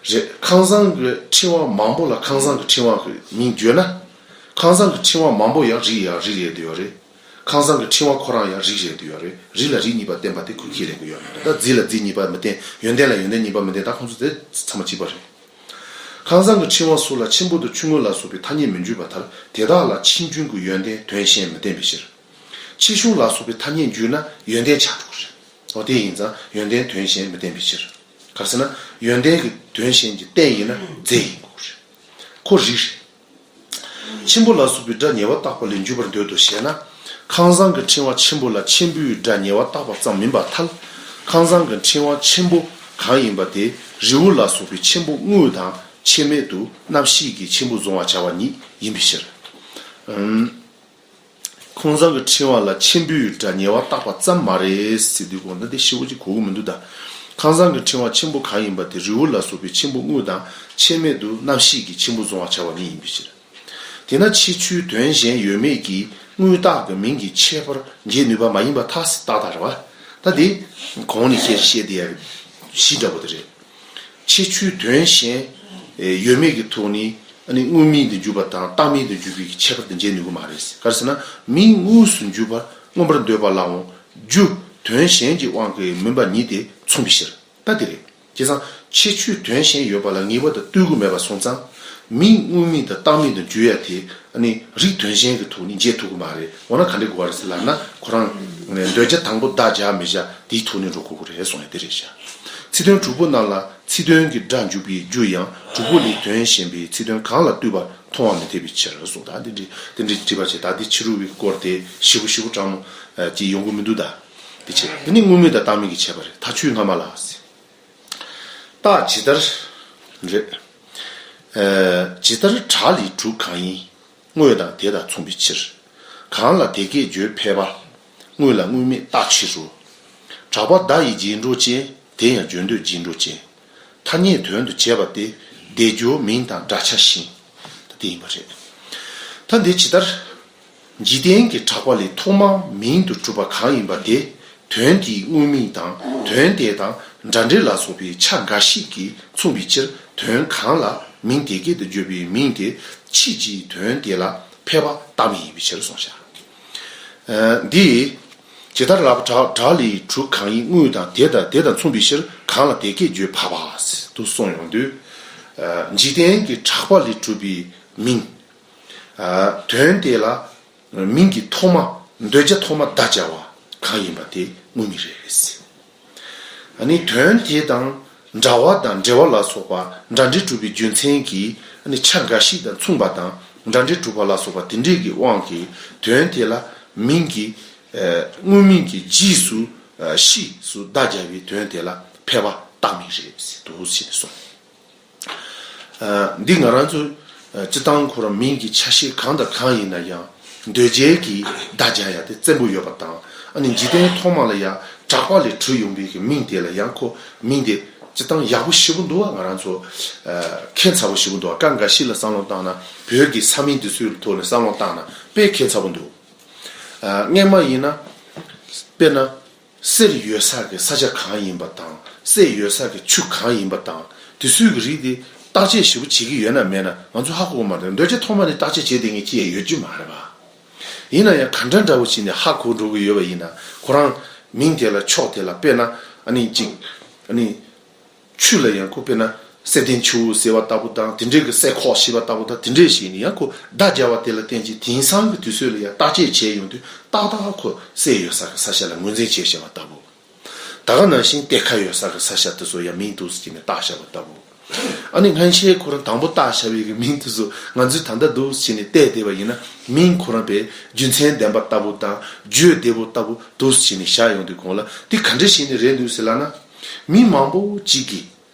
རེད། ཁམས་བཟང་གི་ཕྲེང་བ་མང་པོ་ལ་ཁམས་བཟང་གི་ཕྲེང་བ་གི་མིང་བརྗོད་ན། ཁམས་བཟང་གི་ཕྲེང་བ་མང་པོ་ཡང་རིགས་ཡང་རིགས་རེད་འདུག་ཡོད་རེད། ཁམས་བཟང་གི་ཕྲེང་བ་ཁོ་རང་ཡང་རིགས་རེད་འདུག་ཡོད་རེད། རིགས་ལ་རིགས་གཉིས་པ་བསྟན་པ་དེ་ཁོས་ཁས་ལེན་གྱི་ཡོད་མ་རེད། ད་རྫས་ལ་རྫས་གཉིས་པ་མི་བསྟན། ཡོན་ཏན་ལ་ཡོན་ཏན་གཉིས་པ་མི་བསྟན། ད་ཁོང་ཚོ་དེ་ཚང་མ་གཅིག་པ་རེད། ཁམས་བཟང་གི་ཕྲེང་བ་སོགས་ལ་ཆེན་པོ་དང་ཆུང་ངུ་ལ་སོགས་པའི་ཐ་སྙད་མི་འཇུག་པར་ཐལ། དེ་དག་ལ་ཆེ་ཆུང་གི་ཡོན་ཏན་དོན་གཞན་མི་བསྟན་པའི་ཕྱིར། ཆེ་ཆུང་ལ་སོགས་པའི་ཐ་སྙད་འཇུག་ན་ཡོན་ཏན་ཆགས་འགྲོ་གི་རེད། འོ་དེ་ཡིན་ཙང་ཡོན་ཏན་དོན་གཞན་མི་བསྟན་པའི་ཕྱིར། ག་རེ་ཟེར་ན། ཡོན་ཏན་གྱི་དོན་གཞན་གྱི་རྟེན་ཡིན་ན་རྫས་ཡིན་དགོས་ཀྱི་རེད། ཁོ་རིགས་རེད། ཆེན་པོ་ལ་སོགས་པའི་སྒྲ་ཉེ་བར་བཏགས་པ་ལས་འཇུག་པར་འདོད་དོ་ཞེ་ན། ཁམས་བཟང་གི་ཕྲེང་བ་ཆེན་པོ་ལ་ཆེན་པོའི་སྒྲ་ཉེ་བར་བཏགས་པ་ཙམ་མིན་པར་ཐལ། ཁམས་བཟང་གི་ཕྲེང་བ་ཆེན་པོ་གང་ཡིན་པ་དེ་རི་བོ་ལ་སོགས་པའི་ཆེན་པོ་དངོས་དང་ཆེད་མེད་དུ་རྣམ་ཤེས་ཀྱི་ཆེན་པོ་བཟུང་བར་བྱ་བ་ཉིད་ཡིན་པའི་ཕྱིར། ཨུམ། ཁམས་བཟང་གི་ཕྲེང་བ་ལ་ཆེན་པོའི་སྒྲ་ཉེ་བར་བཏགས་པ་ཙམ་མ་རེད་ཟེར་དུས་གོང་ན་དེ་ཞེ་པོ་ཅིག་གོ་གི་མི་འདུག་ད། ཁམས་བཟང་གི་ཕྲེང་བ་ཆེན་པོ་གང་ཡིན་པ་དེ་རི་བོ་ལ་སོགས་པའི་ཆེན་པོ་དངོས་དང་ཆེད་མེད་དུ་རྣམ་ཤེས་ཀྱི་ཆེན་པོ་བཟུང་བར་བྱ་བ་ཉིད་ཡིན་པའི་ཕྱིར། དེས་ན་ཁྱད་ཆོས་དོན་གཞན་ཡོད་མེད་ཀྱིས་དངོས་བཏགས་ཀྱི་མིང་གི་ཁྱད་པར་འབྱེད་ནུས་པ་མ་ཡིན་པར་ཐལ་ཟེར་ཏག་ཏག་རེད་བ། ད་དེ་གོང་ནས་བཤད་བཤད་དེ་ཡ་གཞི་འདྲ་པོ་དེ་རེད། ཁྱད་ཆོས་དོན་གཞན་ཡོད་མེད་ཀྱི་ཐོག་ནས་ཨ་ནི་དངོས་མིང་དུ་འཇུག་པ་དང་བཏགས་མིང་དུ་འཇུག་པའི་ཁྱད་པར་དེ་འབྱེད་ནུས་ཀྱི་མ་རེད། ག་རེ་ཟེར་ན། མིང་དངོས་སུ་འཇུག་པར་མངོན་པར་འདོད་པ་ལའང་རྒྱུ་དོན་གཞན་གྱི་དབང་གིས་མིན་པ་ཉིད་དེ་མཚུངས་པའི་ཕྱིར། ད་དེ་རེད། བྱས་ཙང་ཁྱད་ཆོས་དོན་གཞན་ཡོད་པ་ལ་ངེས་པར་དུ་ལྟོས་དགོས་མེད་པ་སོང་ཙང་། མིང་དངོས་མིང་དང་བཏགས་མིང་དུ་འཇུག་ཡ་དེ་ཨ་ནི་རིགས་དོན་གཞན་གྱི་ཐོག་ནས་འབྱེད་ཐུབ་ཀྱི་མ་རེད། འོ་ན་ག་འདྲ་དགོས་པ་རེད་ཟེར་ལབ་ན། ཁོ་རང་འདོད་རྒྱུ་དང་པོ་བདག་བཞག་མི་བཞག་དེའི་ཐོག་ནས་འགྲོ་དགོས་ཀྱི་རེད་གསུངས་ཡ་དེ་རེད་ཤག་ཚིག་དོན་དྲུག་པོ་རྣམས་ལ་ཚིག་དོན་གྱི་སྒྲ་འཇུག་པའི་རྒྱུ་ཡང་དྲུག་པོ་ལས་དོན་གཞན་པའི་ཚིག་དོན་གང་ལ་ལྟོས་པར་མཐོང་བ་མི་འཐད་པའི་ཕྱིར་གསུངས། ད་འདི་འདྲའི་འདི་འདྲའི་དྲི་བ་བྱས། ད་འདི་ཕྱི་རོལ་པའི་སྐོར་དེ་ཞེ་པོ་ཞེ་པོ་དྲང་མོ་ཅིག་ཡོང་གི་མི་འདུག་ད་འདི་བྱས། འདི་ནི་དངོས་མིང་དང་བཏགས་མིང་གི་ཁྱད་པར་རེད། ད་ཆོས་སྔ་མ་ལ། རྟགས་ཇི་ལྟར། རེད། ཇི་ལྟར་གྲགས་ལས་གྲུབ་གང་ཡིན། དངོས་དང་དེ་དང་མཚུངས་པའི་ཕྱིར། གང་ལ་དེ་སྐད་བརྗོད་ཕལ་པ། དངོས་ལ་དངོས་མེད་རྟགས་ཕྱིར་རོ། གྲགས་པ་བརྡ་ཡི་རྗེས་འགྲོ་ཅན། དེ་ཡང་བརྗོད་འདོད་རྗེས་འགྲོ་ཅན། ཐ་སྙད་དོན་དུ་བྱས་པ་སྟེ། དེ་སྦྱོར་མིང་དང་སྒྲ་ཆ་བཞིན། ད་དེ་ཡིན་པ་རེད། ད་འདི་ཇི་ལྟར། འཇིག་རྟེན་གྱི་གྲགས་པ་ལས་ཐོག་མར་མིང་དུ་གྲུབ་པ་གང་ཡིན་པ་དེ། དོན་དེའི་དངོས་མིང་དང་དོན་དེ་དང་སྒྲ་འབྲེལ་ལ་སོགས་པའི་ཆ་འགའ་ཞིག་གིས་མཚུངས་པའི་ཕྱིར། དོན་གང་ལ་མིང་དེ་སྐད་དུ་བརྗོད་པའི་མིང་དེ་ཕྱིས་ཀྱི་དོན་དེ་ལ་ཕལ་པ་རྟགས་མིང་ཡིན་པའི་ཕྱིར་གསུངས་ཤག་འདི། ཇི་ལྟར་ལབ་པ། གྲགས་གྲགས་ལས་གྲུབ་གང་ཡིན། དངོས་དང་དེ་དང་དེ་དང་མཚུངས་པའི་ཕྱིར། གང་ལ་དེ་སྐད་བརྗོད་ཕལ་པ་དུ་གསུངས་ཡོང་དུས། འཇིག་རྟེན་གྱི་གྲགས་པ་ལས་གྲུབ་པའི་མིང་། དོན་དེ་ལ་མིང་གི་ཐོག་མ། འདོད་བྱ་ཐོག་མ་བརྡ་སྦྱར་བ་གང་ཡིན་པ་དེ་དངོས་མིང་རེད། ཨ་ནི་དོན་དེ་དང་འདྲ་བ་དང་འབྲེལ་བ་ལ་སོགས་པ་སྒྲ་འབྲེལ་གྲུབ་པའི་རྒྱུ་མཚན་གྱིས་ཨ་ནི་ཆ་འགའ་ཞིག་དང་མཚུངས་པ་དང་། སྒྲ་འབྲེལ་གྲུབ་པ་ལ་སོགས་པ་དེ་འདྲས་ཀྱི་དབང་གིས་དོན་དེ་ལ་མིང་གི་དངོས་མིང་གི་རྗེས་སུ་ཕྱིས་སུ་བརྡ་སྦྱར་བའི་དོན་དེ་ལ་ཕལ་པ་རྟགས་མིང་རེད་ཟེར་འདུག་ཟེར་ནས་གསུངས། འདི་ང་རང་ཚོ་སྤྱིར་བཏང་ཁོ་རང་མིང་གི་ཆ་ཤས་གང་དང་གང་ཡིན་ན་ཡང་འདོད་བྱའི་གི་བརྡ་སྦྱར་ཡ་དེ་བཙན་པོ་ཡོད་པ་དང་། ཨ་ནི་འཇིག་རྟེན་ཐོག་མ་ལ་ཡང་གྲགས་པ་ལས་གྲུབ་ཡོང་བའི་གི་མིང་དེ་ལ་ཡང་ཁོ་མིང་དེ་སྤྱིར་བཏང་ཡག་པོ་ཞེ་པོ་འདུག་བ། ང་རང་ཚོ་ཁྱད་མཚར་པོ་ཞེ་པོ་འདུག་བ། སྐབས་འགའ་ཞིག་ལ་བསམ་བློ་བཏང་ན། བོད་ཀྱི་ས་མིང་དེ་ཚོའི་ཐོག་ནས་བསམ་བློ་བཏང་ན་དཔེ་ཁྱད་མཚར་པོ་འདུག་སྔས་མ་ཡིན་ན། དཔེར་ན། གསེར་ཡོད་ས་གི་ས་ཆ་གང་ཡིན་པ་དང་གསེར་ཡོད་ས་གི་ཆུ་གང་ཡིན་པ་དང་དེ་ཚོའི་གི་རིགས་དེ་བརྟག་དཔྱད་ཞིབ་པོ་བྱེད་ཀྱི་ཡོད་ན་མེད་ན་ང་ཚོ་ཧ་གོ་གི་མ་རེད། འདོད་ཆགས་ཐོག་མ་ནས་བརྟག་དཔྱད་བྱེད་བསྡད་མཁན་ཅི་ཡང་ཡོད་རྒྱུ་མ་རེད་པ། ཡིན་ན་ཡང་ག་འདྲ་འདྲ་བོ་བྱས་ནས་ཧ་གོ་འགྲོ་གི་ཡོད་པ་ཡིན་ན་ཁོ་རང་མིང་དེ་ལ་ཕྱོགས་དེ་ལ་དཔེར་ན་ཨ་ནི་ཅིག་ཨ་ནི། ཆུ་ལ་ཡང་ཁོ་དཔེར་ན་གསེར་ལྡན་ཆུ་བོ་ཟེར་བ་ལྟ་བུ་དང་དེ་འདྲའི་གི་གསེར་ཁོག་ཞེས་པ་ལྟ་བུ་དང་དེ་འདྲས་ཞིག་ནི་ཡང་ཁོ་བརྡ་སྦྱར་བ་དེ་ལ་བརྟེན་ཅིང་དེང་སང་གི་དུས་ཚོད་ལ་ཡང་བརྟག་དཔྱད་བྱས་ཡོང་དུས་ཏག་ཏག་ཁོ་གསེར་ཡོད་ས་གི་ས་ཆ་ལ་ངོས་འཛིན་བྱས་བཞག་པ་ལྟ་བུ། ད་ག་ནང་བཞིན་གཏེར་ཁ་ཡོད་ས་གི་ས་ཆ་དེ་ཚོ་ཡང་མིང་འདུག་སེ་བྱས་ནས་བཏགས་བཞག་པ་ལྟ་བུ། ཨ་ནི་སྔན་ཆད་ཁོ་རང་དང་པོ་བཏགས་བཞག་པའི་གི་མིང་དེ་ཚོ་ང་ཚོས་ད་ལྟ་འདུག་སེ་བྱས་ནས་བལྟས་བསྡད་པ་ཡིན་ན་མིང་ཁོ་རང་པའི་རྒྱུ་མཚན་ལྡན་པ་ལྟ་བུ་དང་བརྗོད་བདེ་པོ་ལྟ་བུ་འདུག་སེ་བྱས་ནས་བཞག་ཡོང་དུས་གོང་ལ་དེ་ག་འདྲ་ཞིག་ནས་རེད་འདུག་ཟེར་ལབ་ན། མི་མང་པོ་གཅིག་གིས་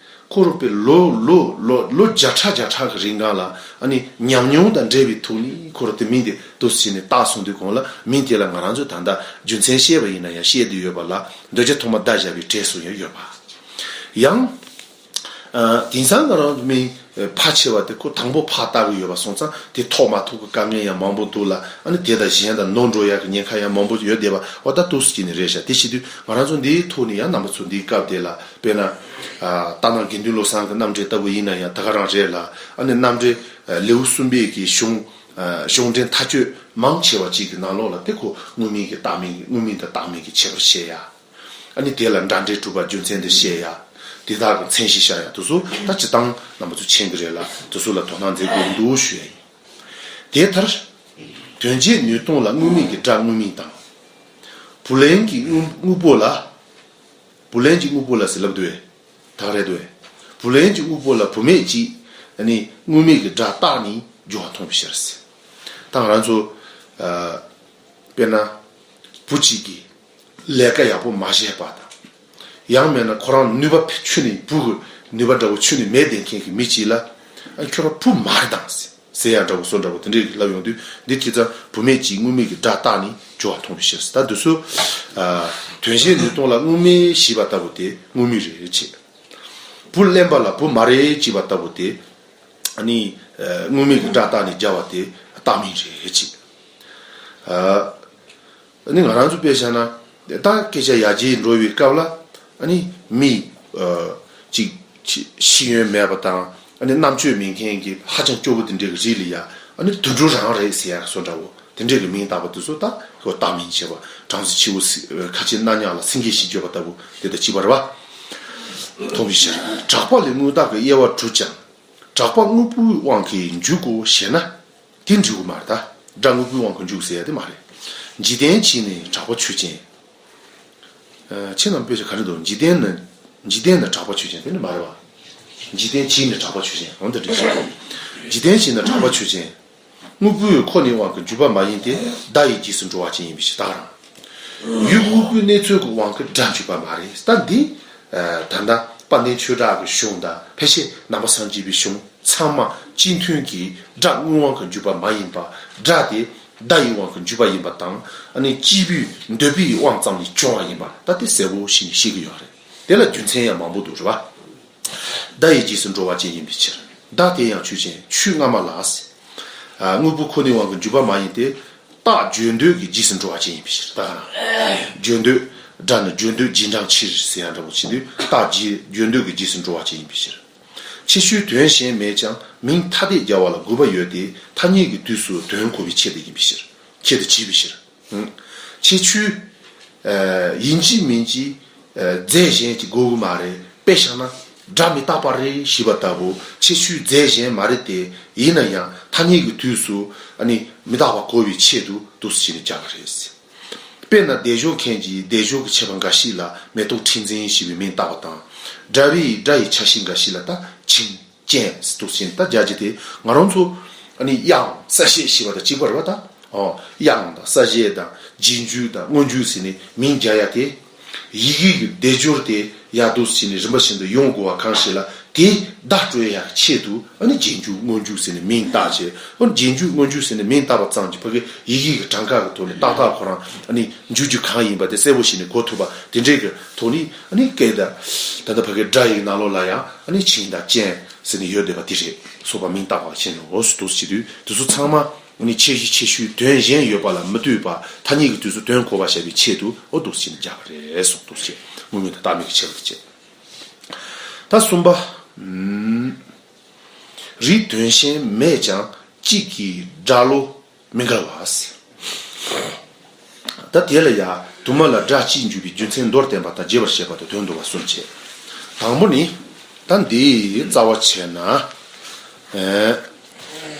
ཁོ་རང་པའི་ལོ་ལོ་ལོ་ལོ་བརྒྱ་ཕྲག་བརྒྱ་ཕྲག་གི་རིང་གང་ལ་ཨ་ནི་ཉམས་མྱོང་དང་འབྲེལ་བའི་ཐོག་ནས་ཁོ་རང་དེ་མིང་དེ་འདུག་སེ་བྱས་ནས་བཏགས་སོང་དུས་གོང་ལ་མིང་དེ་ལ་ང་རང་ཚོས་ད་ལྟ་རྒྱུ་མཚན་བཤད་པ་ཡིན་ན་ཡང་བཤད་བསྡད་ཡོད་པ་ལ་འདོད་ཆགས་ཐོག་མ་བརྡ་བཞག་པའི་གྲས་སུ་ཡང་ཡོད་པ། ཡང་། ཨ། དེང་སང་ང་རང་མིང་ཕལ་ཆེ་བ་དེ་ཁོ་དང་པོ་ཕར་བཏགས་ཀྱི་ཡོད་པ་སོང་ཙང་དེ་ཐོག་མ་ཐུག་གི་དཀའ་ངལ་ཡང་མང་པོ་འདུག་ལ་ཨ་ནི་དེ་དང་གཞན་དང་ནོར་འགྲོ་ཡག་གི་ཉེན་ཁ་ཡང་མང་པོ་ཡོད་བསྡད་པ་འོ་ད་འདུག་སེ་བྱས་ནས་རེད་ཤག་དེ་བྱེད་དུས་ང་རང་ཚོ་འདིའི་ཐོག་ནས་ཡང་རྣམ་པ་ཚོ་འདིའི་སྐབས་དེ་ལ་དཔེར་ན། ཨ། སྟག་ནག་དགེ་འདུན་བློ་བཟང་གི་རྣམ་འགྲེལ་ལྟ་བུ་ཡིན་ན་ཡང་ད་ག་རང་རེད་ལ་ཨ་ནི་རྣམ་འགྲེལ་ལེའུ་གསུམ་པའི་གི་གཞུང་གཞུང་འགྲེལ་མཐའ་དཔྱོད་མང་ཆེ་བ་ཅིག་གི་ནང་ལོགས་ལ་དེ་ཁོ་དངོས་མིང་གི་བཏགས་མིང་གི་དངོས་མིང་དང་བཏགས་མིང་གི་ཁྱད་པར་བཤད་ཡ། ཨ་ནི་དེ་ལ་འདྲ་འབྲེལ་གྲུབ་པ་རྒྱུ་མཚན་དེ་བཤད་ཡ། དེ་དག་གི་མཚན་གཞི་བཞག་ཡ་དེ་ཚོ་ད་སྤྱིར་བཏང་རྣམ་པ་ཚོ་མཁྱེན་གྱི་རེད་ལ་དེ་ཚོ་ལ་དོ་སྣང་མཛད་དགོས་ཀྱི་འདུག་ཞུ་ཡ་ཡིན། དེ་ལྟར། དོན་བྱེད་ནུས་སྟོང་ལ་དངོས་མེད་ཀྱི་སྒྲ་དངོས་མིང་དང་། བུ་ལོན་གྱི་དངོས་དངོས་པོ་ལ། བུ་ལོན་གྱི་དངོས་པོ་ལ་ཟེར་ལབ་འདུག་བས། ད་རེད་འདུག་བས། བུ་ལོན་གྱི་དངོས་པོ་ལ་བུད་མེད་ཀྱིས་ནི་དངོས་མེད་ཀྱི་སྒྲ་བཏགས་ནས་སྦྱོར་བ་མཐོང་བའི་ཕྱིར་ཟེར། ད་ང་རང་ཚོ། ཨ། དཔེར་ན། བུ་གཅིག་གིས། ལས་ཀ་ཡག་པོ་མ་བྱས་པ་དང་། ཡང་མིན་ན་ཁོ་རང་ནུས་པ་ཁྱོན་ནས་བུ་གི་ནུས་པ་འདྲ་བོ་ཁྱོན་ནས་མེད་བསྡད་མཁན་གྱི་མི་གཅིག་ལ། ཨ་ཁྱོད་རང་བུ་མ་རེད་དམ་ཟེར་ཟེར་ཡ་འདྲ་བོ་བཟོ་འདྲ་བོ་དེ་འདྲས་ལབ་ཡོང་དུས་འདི་ཁྱེད་ཚོ་བུད་མེད་ཀྱིས་དངོས་མེད་ཀྱི་སྒྲ་བཏགས་ནས་སྦྱོར་བ་མཐོང་བའི་ཕྱིར་ཟེར། ད་འདི་ཚོ། ཨ། དོན་བྱེད་ནུས་སྟོང་ལ་དངོས་མེད་ཞེས་པ་ལྟ་བུ་དེ་དངོས་མེད་རེད་ཅེས། བུ་གླེན་པ་ལ་བུ་མ་རེད་ཅེས་པ་ལྟ་བུ་དེ། ཨ་ནི། ཨ། དངོས་མེད་ཀྱི་སྒྲ་བཏགས་ནས་སྦྱར་བ་དེ་བཏགས་མིང་རེད་ཅེས། ཨ། ནི་ང་རང་ཚོ་དཔེ་བཞག་ན། ད་སྐད་ཆ་ཡར་རྒྱས་འགྲོ་བའི་སྐབས་ལ། ཨ་ནི་མི། ཨ། ཅིག་ཅིག་ཤེས་ཡོན་མེད་པ་དང་། ཨ་ནི་རྣམ་དཔྱོད་མེད་མཁན་གྱི་ཧ་ཅང་སྐྱོ་པོ་དེ་འདྲའི་གི་རིགས་ལ་ཡ། ཨ་ནི་དུད་འགྲོ་རང་རེད་ཟེར་ཡ་བཟོ་འདྲ་བོ། དེ་འདྲའི་གི་མིང་བཏགས་པ་དེ་ཚོ་ད་ཁོ་བཏགས་མིང་བྱས་པ། སྦྲང་རྩི་ཆུ་བོ་སི། ཁ་ཆེ་སྣ་ཉག་ལ་སེང་གེ་ཞེས་བརྗོད་པ་ལྟ་བུ་དེ་དང་གཅིག་པ་རེད་པ། མཐོང་བའི་ཕྱིར། གྲགས་པ་ལས་དངོས་བཏགས་ཀྱི་དབྱེ་བ་གྲུབ་ཀྱང་། གྲགས་པ་དངོས་པོའི་དབང་གིས་འཇུག་གོ་ཞེ་ན། དེ་འགྲིག་གི་མ་རེད་ད། སྒྲ་དངོས་པོའི་དབང་གིས་འཇུག་ཟེར་ཡ་དེ་མ་རེད། འཇིག་རྟེན་གྱིས་ནི་གྲགས་པ་ཆོས་ཅན། ཨ། ཁྱེད་རྣམས་དཔེ་ཆ་ག་རེ་འདུག་འཇིག་རྟེན་ནི། འཇིག་རྟེན་ནི་གྲགས་པ་ཆོས་ཅན་དེ་ནི་མ་རེད་བ། འཇིག་རྟེན་གྱིས་ནི་གྲགས་པ་ཆོས་ཅན་འོ་འདི་འགྲིག་ཤག་འཇིག་རྟེན་གྱིས་ནི་གྲགས་པ་ཆོས་ཅན། དངོས་པོའི་ཁོ་ནའི་དབང་གིས་འཇུག་པ་མ་ཡིན་ཏེ་བརྡ་ཡི་རྗེས་སུ་འགྲོ་བ་ཅན་ཡིན་པའི་ཕྱིར་ད་ག་རང་། ཡུལ་དངོས་པོའི་གནས་ཚུལ་གྱི་དབང་གིས་སྒྲ་འཇུག་པ་མ་རེད་ད་འདི། ཨ། ད་ལྟ་དཔལ་ལྡན་ཆོས་གྲགས་ཀྱི་གཞུང་དང་ཕལ་ཆེར་ནང་པ་སངས་རྒྱས་པའི་གཞུང་ཚང་མ་སྤྱི་མཐུན་གྱིས་སྒྲ་དངོས་དབང་གིས་འཇུག་པ་མ་ཡིན་པ། སྒྲ་དེ་བརྡ་ཡི་དབང་གིས་འཇུག་པ་ཡིན་པ་དང་། ཨ་ནི་སྐྱེས་བུའི་འདོད་པའི་དབང་ཙམ་ལས་བྱུང་བ་ཡིན་པ་ད་དེ་གསལ་པོ་ཞིག་ནས་ཤེས་ཀྱི་ཡོད་རེད། དེ་ལ་རྒྱུ་མཚན་ཡང་མང་པོ་འདུག་རེད་བ། བརྡ་ཡི་རྗེས་སུ་འགྲོ་བ་ཅན་ཡིན་པའི་ཕྱིར། བརྡ་དེ་ཡང་ཆོས་ཅན། ཆོས་སྔ་མ་ལ། ཨ། དངོས་པོ་ཁོ་ནའི་དབང་གིས་འཇུག་པ་མ་ཡིན་ཏེ། རྟགས་བརྗོད་འདོད་ཀྱི་རྗེས་སུ་འགྲོ་བ་ཅན་ཡིན་པའི་ཕྱིར་ད་ག་རང་། བརྗོད་འདོད། སྒྲ་ནི་བརྗོད་འདོད་རྗེས་འབྲང་ཕྱིར་ཟེར་ཡ་འདྲ་བོ་བྱེད་དུས་རྟགས་རྗེས་བརྗོད་འདོད་ཀྱི་རྗེས་སུ་འགྲོ་བ་ཅན་ཡིན་པའི་ཕྱིར། ཁྱད་ཆོས་དོན་གཞན་མེད་ཀྱང་མིང་ཐ་དད་སྦྱར་བ་ལ་དགོས་པ་ཡོད་དེ་ཐ་སྙད་ཀྱི་དུས་སུ་དོན་གོ་བའི་ཆེད་དུ་ཡིན་པའི་ཕྱིར། ཆེད་དུ་བྱས་པའི་ཕྱིར། ཁྱད་ཆོས། ཨ། ཡིན་གཅིག་མིན་གཅིག་ཨ། རྫས་གཞན་གྱི་དགོས་ཀྱི་མ་རེད། དཔེ་བཞག་ན་སྒྲ་མི་རྟག་པ་རེད་ཞེས་པ་ལྟ་བུ་ཁྱད་ཆོས་རྫས་གཞན་མ་རེད་དེ། ཡིན་ན་ཡང་ཐ་སྙད་ཀྱི་དུས་སུ་ཨ་ནི་མི་རྟག་པ་གོ་བའི་ཆེད་དུ་འདུག་སེ་བྱས་ནས་སྦྱར་བ་རེད། དཔེར་ན་སྡེབ་སྦྱོར་མཁན་གྱིས་སྡེབ་སྦྱོར་གྱི་ཆད་པ་འགའ་ཞིག་ལ་མེ་ཏོག་ཁྲི་འཛིན་ཞེས་པའི་མིང་བཏགས་པ་དང་། སྒྲ་བའི་སྒྲ་ཡི་ཆ་ཤས་འགའ་ཞིག་ལ་ད་ཆིང་། ཅན་ཟེར་འདུག་ཟེར་ནས་ད་སྦྱར་གྱི་དེ་ང་རང་ཚོ་ཨ་ནི་དབྱངས་གསལ་བཤད་ཞེས་པ་དང་གཅིག་པ་རེད་བ་ད། ཨོ། དབྱངས་དང་གསལ་བཤད་དང་རྗེས་འཇུག་དང་སྔོན་འཇུག་ཟེར་ནས་མིང་སྦྱར་ཡ་དེ། ཡི་གེ་གི་སྡེབ་སྦྱོར་དེ་ཡག་འདུག་ཟེར་ནས་རིམ་པ་བཞིན་དུ་ཡོང་དགོས་པ་གང་ཞིག་ལ་དེ་བརྡ་སྤྲོད་ཡག་ཆེད་དུ་ཨ་ནི་རྗེས་འཇུག་སྔོན་འཇུག་ཟེར་ནས་མིང་བཏགས་བྱས། ཨོ། རྗེས་འཇུག་སྔོན་འཇུག་ཟེར་ནས་མིང་བཏགས་པ་ཙམ་གྱིས་ཕ་གི་ཡི་གེ་གི་གྲངས་ཀ་གི་ཐོག་ནས་ཏག་ཏག་ཁོ་རང་ཨ་ནི་འཇུག་རྒྱུ་གང་ཡིན་པ་དེ་གསལ་པོ་ཞིག་ནས་གོ་ཐུབ་པ་དེ་འདྲའི་གི་ཐོག་ནས་ཨ་ནི་སྐད་དང་ད་ལྟ་ཕ་གི་སྒྲ་ཡི་ནང་ལོགས་ལ་ཡང་ཨ་ནི་ཆིང་དང་ཅན། ཟེར་ནས་ཡོད་བསྡད་པ་དེ་རེད། སོགས་པ་མིང་བཏགས་པ་ཅན་འོ་སུ་དུ་བྱེད་དུས་དེ་ཚོ་ཚང་མ་ ནི་ཁྱད་གཞི་ཆེ་ཤོས་དོན་གཞན་ཡོད་པ་ལ་མི་ལྟོས་པར་ཐ་སྙད་ཀྱི་དུས་སུ་དོན་གོ་བར་བྱ་བའི་ཆེད་དུ་འོ་འདུག་སེ་བྱས་ནས་སྦྱར་བ་རེད་གསུངས་འདུག་སེ། དངོས་མེད་དང་བཏགས་མེད་ཀྱི་ཁྱད་པར་དུ་བྱས། ད་གསུམ་པ། ཨུམ། རིགས་དོན་གཞན་མེད་ཀྱང་གཅིག་གི་སྒྲ་བློ་མི་འགལ་བ། ད་དེ་ལ་ཡང་དུ་མ་ལ་སྒྲ་གཅིག་འཇུག་པའི་རྒྱུ་མཚན་མདོར་བསྟན་པ་དང་རྒྱས་པར་བཤད་པ་དང་དོན་བསྡུ་བ་གསུམ་བྱས། དང་པོ་ནི། ད་འདི་རྩ་བ་བྱས་ན། ཨེ།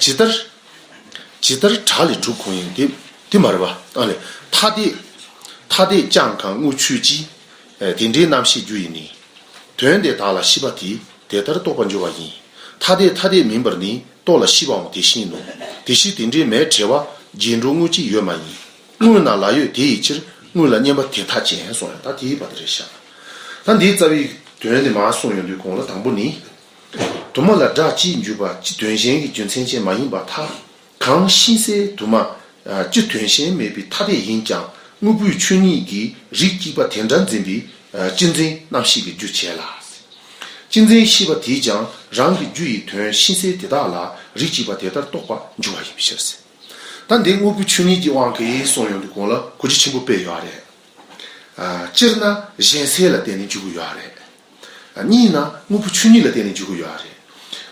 ཇི་ལྟར། ཇི་ལྟར་བྲག་ལས་གྲུབ་གོང་ཡིན་ཏེ། དེ་མ་རེད་པ། ཨ་ལས། ཐ་དད། ཐ་དད་ཀྱང་གང་དངུལ་ཆུ་ཅི། ཨེ། དེ་འདྲའི་རྣམ་ཤེས་རྒྱུ་ཡིས་ནི། དོན་དེ་དག་ལ་ཤེས་པ་དེས་དེ་ལྟར་རྟོགས་པར་འགྱུར་བ་ཡིན། ཐ་དད་ཐ་དད་མིན་པར་ནི་རྟོགས་ལ་ཤེས་པའང་དེ་བཞིན་ནོ། དེ་ཕྱིར་དེ་འདྲའི་མེད་བྲལ་བ་རྗེས་འགྲོ་དངོས་གཅིག་ཡོད་མ་ཡིན། དངོས་ན་ལ་ཡོད་དེ་ཡི་ཕྱིར་དངོས་ལ་བསྙེན་པ་དེ་ཐག་ཅན་གསུངས་ཡང་ད་དེའི་བར་དུ་རེད་ཤག་ད་འདིའི་རྩ་བའི་དོན་དེ་མར་གསུངས་ཡོང་དུས་གོང་ལ་དང་པོ་ནི། དུ་མ་ལ་སྒྲ་གཅིག་འཇུག་པ་སྤྱི་དོན་གཞན་གྱི་རྒྱུ་མཚན་ཅན་མ་ཡིན་པར་ཐལ། གང་ཤིང་སའི་དུ་མ་སྤྱི་དོན་གཞན་མེད་པའི་ཐ་དད་ཡིན་ཀྱང་དངོས་པོའི་ཆོས་ཉིད་ཀྱིས་རིགས་གཅིག་པ་དེ་འདྲ་འཛིན་པའི་སྤྱི་འཛིན་རྣམ་ཤེས་ཀྱི་རྒྱུ་བྱེད་ལ། སྤྱི་འཛིན་ཤེས་པ་དེས་ཀྱང་རང་གི་རྒྱུ་ཡི་དོན་ཤིང་སའི་དེ་དག་ལ་རིགས་གཅིག་པ་དེ་ལྟར་རྟོགས་པར་འགྱུར་བ་ཡིན་པའི་ཕྱིར། ད་འདི་དངོས་པོའི་ཆོས་ཉིད་ཀྱི་དབང་གིས་གསུངས་ཡོང་དུས་གོང་ལ་གོ་རྒྱུ་ཆེན་པོ་དཔེ་ཡོད་རེད། སྤྱིར་ན་གཞན་སེལ་ལ་བརྟེན་ནས་འཇུག་གི་ཡོད་རེད། གཉིས་ན་དངོས་པོ་ཆོས་ཉིད་ལ་བརྟེན་ནས་འཇུག་གི་ཡོད་རེད།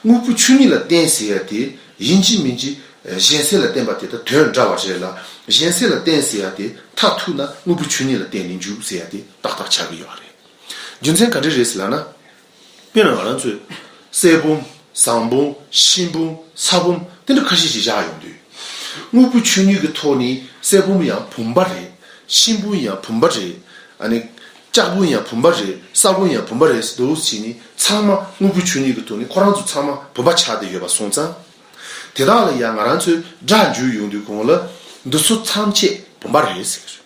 དངོས་པོ་ཆོས་ཉིད་ལ་བརྟེན་ཟེར་ཡ་དེ་ཡིན་གཅིག་མིན་གཅིག་གཞན་སེལ་ལ་བརྟེན་པ་དེ་དང་དོན་འདྲ་བ་རེད་ལ། གཞན་སེལ་ལ་བརྟེན་ཟེར་ཡ་དེ་མཐར་ཐུག་ན་དངོས་པོ་ཆོས་ཉིད་ལ་བརྟེན་ནས་འཇུག་ཟེར་ཡ་དེ་ཏག་ཏག་ཆགས་ཀྱི་ཡོད་རེད། རྒྱུ་མཚན་ག་འདྲ་རེད་ཟེར་ལབ་ན། དཔེར་ན་ང་རང་ཚོས་གསེར་བུམ། ཟངས་བུམ། ཤིང་བུམ། ས་བུམ་དེ་འདྲ་ཁ་ཤས་ཤིག་བཞག་ཡོང་དུས། དངོས་པོ་ཆོས་ཉིད་ཀྱི་ཐོག་ནས་གསེར་བུམ་ཡང་བུམ་པ་རེད། ཤིང་བུམ་ཡང་བུམ་པ་རེད། ཨ་ནི། ལྕགས་བུམ་ཡང་བུམ་པ་རེད། ས་བུམ་ཡང་བུམ་པ་རེད་ཟེར་འདུག་བྱས་ནས་ཚང་མ་དངོས་པོ་ཆོས་ཉིད་ཀྱི་ཐོག་ནས་ཁོ་རང་ཚོ་ཚང་མ་བུམ་པ་ཆགས་བསྡད་ཡོད་པ་སོང་ཙང་། དེ་དག་ལ་ཡང་ང་རང་ཚོས་སྒྲ་འཇུག་ཡོང་དུས་གོང་ལ་འདི་ཚོ་ཐམས་ཅད་བུམ་པ་རེད་ཟེར།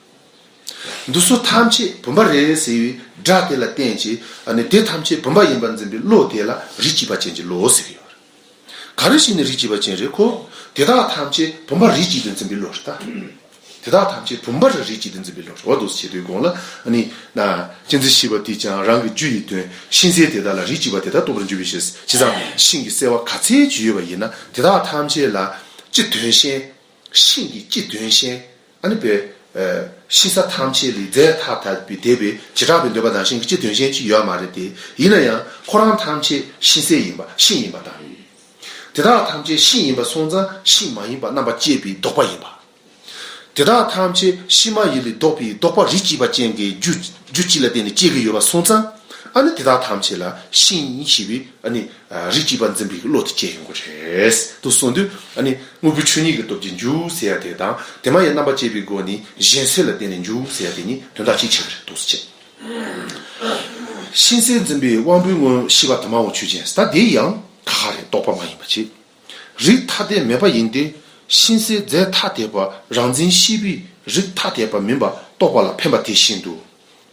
འདི་ཚོ་ཐམས་ཅད་བུམ་པ་རེད་ཟེར་བའི་སྒྲ་དེ་ལ་བརྟེན་བྱས་ཨ་ནི་དེ་ཐམས་ཅད་བུམ་པ་ཡིན་པར་འཛིན་པའི་བློ་དེ་ལ་རིགས་གཅིག་པ་ཅན་གྱི་བློ་ཟེར་གྱི་ཡོད་རེད། ག་རེ་བྱས་ནས་རིགས་གཅིག་པ་ཅན་རེད་ཁོ། དེ་དག་ཐམས་ཅད་བུམ་པ་རིགས་གཅིག་ཏུ་འཛིན་པའི་བློ་རེད་ད། དེ་དག་ཐམས་ཅད་བུམ་པ་རེད་རིགས་གཅིག་ཏུ་འཛིན་པའི་བློ་རེད་འོ་འདུག་སེ་བྱེད་དུས་གོང་ལ་ཨ་ནི་ན། གཅན་གཟན་ཤེས་པ་དེས་ཀྱང་རང་གི་རྒྱུ་ཡི་དོན་ཤིང་སེལ་དེ་དག་ལ་རིགས་གཅིག་པ་དེ་ལྟར་རྟོགས་པར་འགྱུར་བའི་ཕྱིར། བྱས་ཙང་ཤིང་གི་སེལ་བ་ག་ཚད་ཅིག་ཡོད་པ་ཡིན་ན་དེ་དག་ཐམས་ཅད་ལ་སྤྱི་དོན་གཞན། ཤིང་གི་སྤྱི་དོན་གཞན། ཨ་ནི་པའི། ཤིང་ས་ཐམས་ཅད་ལས་རྫས་ཐ་དད་པའི་འདས་པའི་བྱེ་བྲག་པའི་འདོད་པ་དང་ཤིང་གི་སྤྱི་དོན་གཞན་ཅིག་ཡོད་མ་རེད་དེ། ཡིན་ན་ཡང་ཁོ་རང་ཐམས་ཅད་ཤིང་སེལ་ཡིན་པ་ཤིང་ཡིན་པ་དང་། དེ་དག་ཐམས་ཅད་ཤིང་ཡིན་པ་སོང་ཙང་ཤིང་མ་ཡིན་པ་རྣམ་པ་བཅད་པའི་ལྡོག་པ་ཡིན་པ། དེ་དག་ཐམས་ཅད་ཤིང་མ་ཡིན་ལས་ལྡོག་པའི་ལྡོག་པ་རིགས་གཅིག་པ་ཅན་གྱི་རྒྱུ་རྒྱུ་གཅིག་ལ་བརྟེན་ནས་སྐྱེ་གི་ཡོད་པ་སོང་ཙང་། ཨ་ནི་དེ་དག་ཐམས་ཅད་ལ་ཤིང་ཡིན་ཞེས་པའི་ཨ་ནི། རིགས་གཅིག་པ་འཛིན་པའི་བློ་དེ་སྐྱེ་ཡོང་གི་རེད། དུ་གསུངས་དུས་ཨ་ནི་དངོས་པོའི་ཆོས་ཉིད་ཀྱི་སྟོབས་ཀྱིས་འཇུག་ཟེར་ཡ་དེ་དང་དེ་མ་ཡིན་རྣམ་པ་བཅད་པའི་སྒོ་ནས་གཞན་སེལ་ལ་བརྟེན་ནས་འཇུག་ཟེར་ཡ་དེ་གཉིས་དོན་དག་གཅིག་ཆགས་ཀྱི་རེད་འདུག་སེ་བྱས། ཤིང་སེལ་འཛིན་པའི་དབང་པོའི་དངོས་ཤེས་པ་དུ་མའོ་ཆོས་ཅན། ད་དེ་ཡང་ཁ་ཁ་རེད་རྟོག་པ་མ་ཡིན་པ་ཅིག་རིགས་ཐ་དད་མེད་པ་ཡིན་ཏེ། ཤིང་སེལ་རྫས་ཐ་དད་པ་རང་འཛིན་ཤེས་པས་རིགས་ཐ་དད་པ་མིན་པ་རྟོགས་པ་ལ་ཕན་པ་དེ་བཞིན་དུ།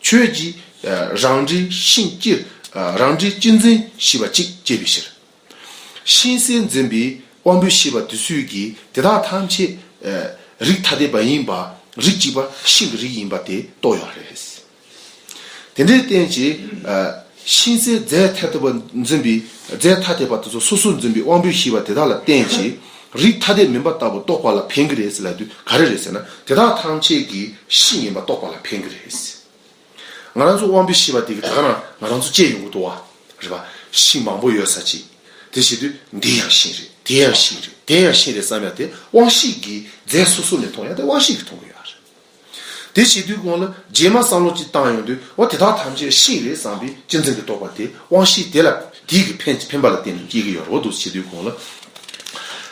ཁྱོད་ཀྱིས་རང་འབྲས་ཤིང་སྤྱི་རང་འབྲས་སྤྱི་འཛིན་ཤེས་པ་གཅིག་བསྐྱེད་པའི་ཕྱིར། ཤིང་སེལ་འཛིན་པའི་དབང་པོའི་ཤེས་པ་དེ་ཚོས་ཀྱིས་དེ་དག་ཐམས་ཅད་རིགས་ཐ་དད་པ་ཡིན་པ་རིགས་གཅིག་པ་ཤིང་གི་རིགས་ཡིན་པ་དེ་རྟོགས་ཡོད་རེད། དེ་འདྲའི་རྟེན་གྱིས་ཤིང་སེལ་རྫས་ཐ་དད་པ་འཛིན་པའི་རྫས་ཐ་དད་པ་དེ་ཚོ་སོ་སོར་འཛིན་པའི་དབང་པོའི་ཤེས་པ་དེ་དག་ལ་བརྟེན་གྱིས་རིགས་ཐ་དད་མིན་པ་ལྟ་བུ་རྟོགས་པ་ལ་ཕན་གྱི་རེད་ཟེར་ལབ་དུས་ག་རེ་རེད་ཟེར་ན་དེ་དག་ཐམས་ཅད་ཀྱིས་ཤིང་ཡིན་པ་རྟོགས་པ་ལ་ཕན་གྱི་རེད། ང་རང་ཚོ་དབང་པོའི་ཤེས་པ་དེ་གི་ད་ག་རང་ང་རང་ཚོ་དཔྱད་ཡོང་གི་འདུག་བ། རེད་པ། ཤིང་མང་པོ་ཡོད་ས་ཅིག་དེ་བྱེད་དུས་འདི་ཡང་ཤིང་རེད། དེ་ཡང་ཤིང་རེད། དེ་ཡང་ཤིང་རེད་བསམ་ཡ་དེ་དབང་ཤེས་ཀྱིས་རྫས་སོ་སོ་ནས་མཐོང་ཡ་དེ་དབང་ཤེས་ཀྱིས་མཐོང་གི་ཡོད་རེད། དེ་བྱེད་དུས་གོང་ལ་རྗེས་མ་བསམ་བློ་ཅིག་བཏང་ཡོང་དུས་འོ་དེ་དག་ཐམས་ཅད་ཤིང་རེད་བསམ་པའི་སྤྱི་འཛིན་གྱི་རྟོག་པ་དེ་དབང་ཤེས་དེ་ལ་དེའི་གི་ཕན་ཕན་པ་ལ་བརྟེན་ནས་སྐྱེ་གི་ཡོད་རེད། འོ་འདུག་བྱེད་དུས་གོང་ལ།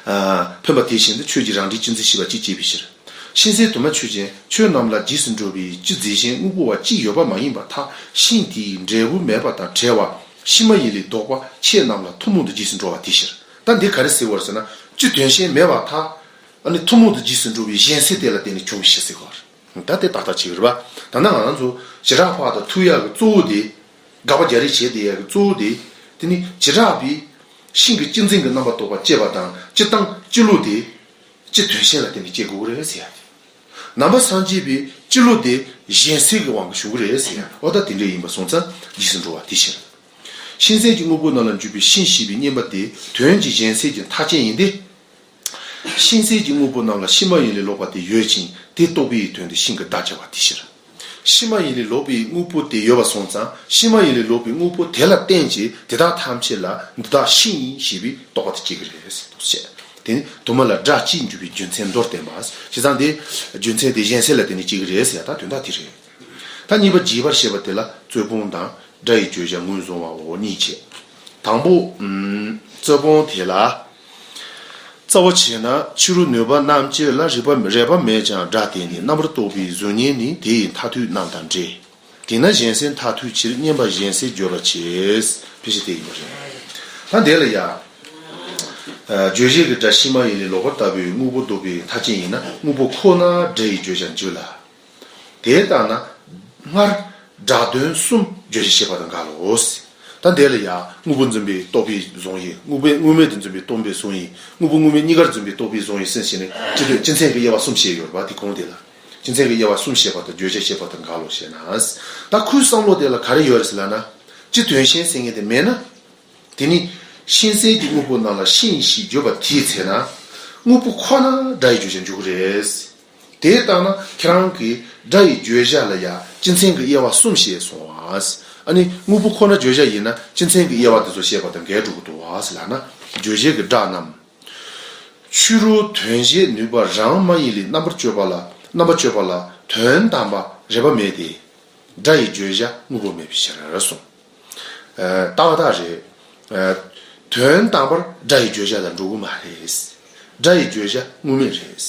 ཕན་པ་དེ་བཞིན་དུ་ཁྱོད་ཀྱིས་རང་འབྲས་སྤྱི་འཛིན་ཤེས་པ་གཅིག་བསྐྱེད་པའི་ཕྱིར། ཤིང་སེལ་དུ་མ་ཆོས་ཅན། ཁྱོད་རྣམས་ལ་རྗེས་སུ་འགྲོ་བའི་སྤྱི་རྫས་གཞན་དངོས་པོ་བ་གཅིག་ཡོད་པ་མ་ཡིན་པར་ཐལ། ཤིང་དེའི་འབྲས་བུ་མེད་པ་དང་བྲལ་བ་ཤིང་མ་ཡིན་ལས་ལྡོག་པ་ཁྱེད་རྣམས་ལ་ཐུན་མོང་དུ་རྗེས་སུ་འགྲོ་བ་དེའི་ཕྱིར། ད་འདི་ག་རེ་ཟེར་བ་རེད་ཟེར་ན་སྤྱི་དོན་གཞན་མེད་པར་ཐལ། ཨ་ནི་ཐུན་མོང་དུ་རྗེས་སུ་འགྲོ་བའི་གཞན་སེལ་དེ་ལ་བརྟེན་ནས་བྱུང་བའི་ཕྱིར་ཟེར་བ་རེད། ད་དེ་ཏག་ཏག་བྱེད་ཀྱི་རེད་པ། ད་ནང་ང་རང་ཚོ་བྱེ་བྲག་ཕར་དང་ཐུག་ཡག་གི་གཙོ་བོ་དེ། དགག་པ་རྒྱག་རེས་བྱས་བསྡད་ཡག་གི་གཙོ་བོ་དེ། དེ་ནི་བྱེ་བྲག་པའི་ཤིང་གི་སྤྱི་འཛིན་གྱི་རྣམ་པ་རྟོག་པ་སྐྱེ་བ་དང་སྤྱི་བཏང་སྤྱི་བློ་དེ། སྤྱི་དོན་གཞན་ལ་བརྟེན་ནས་སྐྱེ་དགོས་ཀྱི་རེད་ཟེར་ཡག་དེ། ནང་པ་སངས་རྒྱས་པའི་སྤྱི་བློ་དེ་གཞན་སེལ་གྱི་དབང་གིས་བྱུང་གི་རེད་ཟེར་ཡག་འོ་ད་དེ་འདྲ་ཡིན་པ་སོང་ཙང་རྗེས་སུ་འགྲོ་བ་དེ་ཕྱིར། ཤིང་སེལ་གྱི་དངོས་པོ་རྣམས་ལ་འཇུག་པའི་ཤིང་ཞེས་པའི་བརྙན་པ་དེ་དོན་གྱི་གཞན་སེལ་གྱི་མཐའ་ཅན་ཡིན་ཏེ། ཤིང་གསལ་གྱི་དངོས་པོ་རྣམས་ལ་ཕྱི་མ་ཡིན་ལས་ལོག་པ་དེ་ཡོད་ཅིང་དེ་རྟོགས་པའི་དོན་དུ་ཤིང་གི་བརྡ་སྦྱར་བ་དེའི་ཕྱིར། ཕྱི་མ་ཡིན་ལས་ལོག་པའི་དངོས་པོ་དེ་ཡོད་པ་སོང་ཙང་ཕྱི་མ་ཡིན་ལས་ལོག་པའི་དངོས་པོ་དེ་ལ་བརྟེན་ཅིང་དེ་དག་ཐམས་ཅད་ལ་འདི་དག་ཤིང་ཡིན་ཞེས་པའི་རྟོག་པ་དེ་སྐྱེ་གི་རེད་ཟེར་དུ་བཤད། དེ་ནི་དུ་མ་ལ་སྒྲ་གཅིག་འཇུག་པའི་རྒྱུ་མཚན་མདོར་བསྟན་པ། བྱས་ཙང་དེ་རྒྱུ་མཚན་དེ་གཞན་སེལ་ལ་བརྟེན་ནས་སྐྱེ་གི་རེད་ཟེར་ཡ་ད་དོན་དག་དེ་རེད། ད་གཉིས་པ་རྒྱས་པར་བཤད་པ་དེ་ལ་རྩོད་སྤོང་དང་སྒྲ་ཡི་བརྗོད་བྱ་ངོས་བཟུང་བའོ་གཉིས་བྱས། དང་པོ། ཨམ། རྩོད་སྤོང་དེ་ལ། རྩ་བ་བྱས་ན་ཕྱི་རོལ་ནུས་པ་རྣམ་དཔྱོད་ལ་རེག་པ་རེག་པ་མེད་ཀྱང་སྒྲ་དེ་ནི་རྣམ་པར་རྟོག་པའི་གཟུགས་བརྙན་ནི་དེ་ཡི་མཐར་ཐུག་རྣམས་དང་འདྲ། དེས་ན་གཞན་སེལ་མཐར་ཐུག་ཕྱིར་བསྙེན་པ་གཞན་སེལ་བརྗོད་པར་བྱེད། ཕལ་ཆེར་དེ་ཡིན་པ་རེད། ད་འདི་ལ་ཡ། ཨ། རྗོད་བྱེད་ཀྱི་སྒྲ་ཕྱི་མ་ཡིན་ལས་ལོག་པར་ལྟ་བུའི་དངོས་པོ་ལྡོག་པའི་མཐའ་ཅན་ཡིན་ན་དངོས་པོ་ཁོ་ན་སྒྲ་ཡི་བརྗོད་བྱར་འགྱུར་ལ། དེ་ལྟ་ན་སྔར་སྒྲ་དོན་གསུམ་བརྗོད་བྱ་བྱེད་པ་དང་འགལ་ལོ། ད་འདི་ལ་ཡང་དངོས་པོ་འཛིན་པའི་རྟོག་པའི་གཟུང་ཡིན། དངོས་པོའི་དངོས་མེད་དུ་འཛིན་པའི་སྟོང་པའི་གཟུང་ཡིན། དངོས་པོ་དངོས་མེད་གཉིས་ཀར་འཛིན་པའི་རྟོག་པའི་གཟུང་ཡིན་ཟེར་བྱས་ནས་སྤྱི་དོན་སྤྱི་མཚན་གྱི་དབྱེ་བ་གསུམ་བཤད་ཡོད་རེད་པ། དེ་གོང་དེ་ལ་སྤྱི་མཚན་གྱི་དབྱེ་བ་གསུམ་བཤད་པ་དང་བརྗོད་བྱ་བྱེད་པ་དང་འགལ་ལོ་ཞེ་ན། ད་ཁོའི་བསམ་བློ་དེ་ལ་ག་རེ་ཡོད་རེད་ཟེར་ལབ་ན། སྤྱི་དོན་གཞན་ཟེར་མཁན་དེ་མེད་ན། དེ་ནི་ཤིང་གསལ་གྱི་དངོས་པོ་རྣམས་ལ་ཤིང་ཞེས་བརྗོད་པ་དེའི་ཚེ་ན། དངོས་པོ་ཁོ་ན་སྒྲ་ཡི་བརྗོད་བྱར་འགྱུར་གྱི་རེད། དེ་ལྟ་ན་ཁྱེད་རང་གིས་སྒྲ་ཡི་བརྗོད་བྱ་ལ་ཡང་སྤྱི་མཚན་གྱི་དབྱེ་བ་གསུམ་བཤད་སོང་བ། ཨ་ནི་དངོས་པོ་ཁོ་ན་བརྗོད་བྱ་ཡིན་ན་སྤྱི་མཚན་གྱི་དབྱེ་བ་དེ་ཚོ་བཤད་པ་དང་འགལ་འགྲོ་གི་འདུག་བ་ཟེར་ལབ་ན། རྗོད་བྱེད་ཀྱི་སྒྲ་རྣམས་ཕྱི་རོལ་དོན་བྱེད་ནུས་པ་རང་མ་ཡིན་ལས་རྣམ་པར་དཔྱོད་པ་ལ་རྣམ་པར་དཔྱོད་པ་ལ་དོན་དམ་པར་རེག་པ་མེད་དེ། སྒྲ་ཡི་བརྗོད་བྱ་དངོས་པོ་མེད་པའི་ཕྱིར་གསུངས། ཨ། ཏག་ཏག་རེད། ཨ། དོན་དམ་པར་སྒྲ་ཡི་བརྗོད་བྱ་ལ་འགྲོ་གི་མ་རེད། སྒྲ་ཡི་བརྗོད་བྱ་དངོས་མེད་རེད།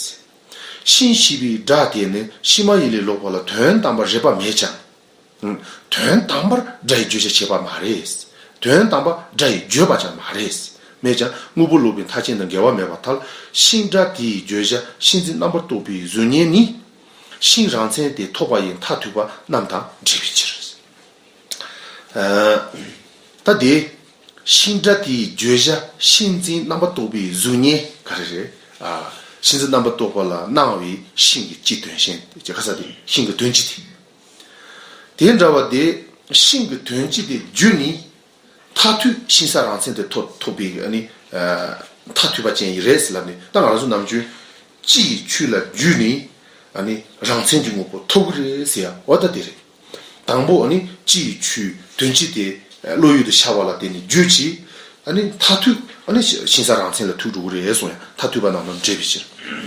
ཤིང་ཞེས་པའི་སྒྲ་དེ་ནི་ཕྱི་མ་ཡིན་ལས་ལོག་པ་ལ་དོན་དམ་པར་རེག་པ་མེད་ཀྱང་། དོན་དམ་པར་སྒྲ་ཡི་བརྗོད་བྱ་བྱེད་པ་མ་རེད། དོན་དམ་པར་སྒྲ་ཡི་བརྗོད་པ་ཀྱང་མ་རེད། མེད་ཀྱང་དངོས་པོ་ལོག་པའི་མཐའ་ཅན་དང་འགལ་བ་མེད་པར་ཐལ། ཤིང་སྒྲ་དེ་ཡི་བརྗོད་བྱ་ཤིང་འཛིན་རྣམ་པར་རྟོག་པའི་གཟུགས་བརྙན་ནི། ཤིང་རང་མཚན་དེ་ཐོབ་པ་ཡི་མཐར་ཐུག་པ་རྣམས་དང་འབྲེལ་བའི་ཕྱིར། ཨ། ད་དེ། ཤིང་སྒྲ་དེའི་བརྗོད་བྱ་ཤིང་འཛིན་རྣམ་པར་རྟོག་པའི་གཟུགས་བརྙན་ག་རེ་རེད། ཨ། ཤིང་འཛིན་རྣམ་པར་རྟོག་པ་ལ་སྣང་བའི་ཤིང་གི་སྤྱི་དོན་ཤིང་དེ་ཁ་ས་དེ་ཤིང་གི་དོན་སྤྱི་དེ། དེ་འདྲ་བ་དེ་ཤིང་གི་དོན་སྤྱི་དེ་བརྗོད་ནི། མཐར་ཐུག་ཤིང་ས་རང་མཚན་དེ་ཐོབ་ཐོབ་པའི་ཨ་ནི། ཨ། མཐར་ཐུག་པ་ཅན་ཡིན་རེད་ཟེར་ལབ་ནས་ད་ང་རང་ཚོ་ནམ་རྒྱུན་སྤྱི་ཡི་ཆོས་ལ་བརྒྱུད་ནས་ཨ་ནི་རང་མཚན་གྱི་དངོས་པོ་ཐོབ་ཀྱི་རེད་ཟེར་ཡ་འོ་ད་དེ་རེད། དང་པོ་ཨ་ནི་སྤྱི་ཡི་ཆོས་དོན་སྤྱི་དེ་བློ་ཡུལ་དུ་ཤར་བ་ལ་བརྟེན་ནས་བརྗོད་ཅིང་། ཨ་ནི་མཐར་ཐུག་ཨ་ནི་ཤིང་ས་རང་མཚན་ལ་ཐུག་འགྲོ་གི་རེད་གསུངས་ཡ་མཐར་ཐུག་པ་རྣམས་དང་འབྲེལ་བའི་ཕྱིར།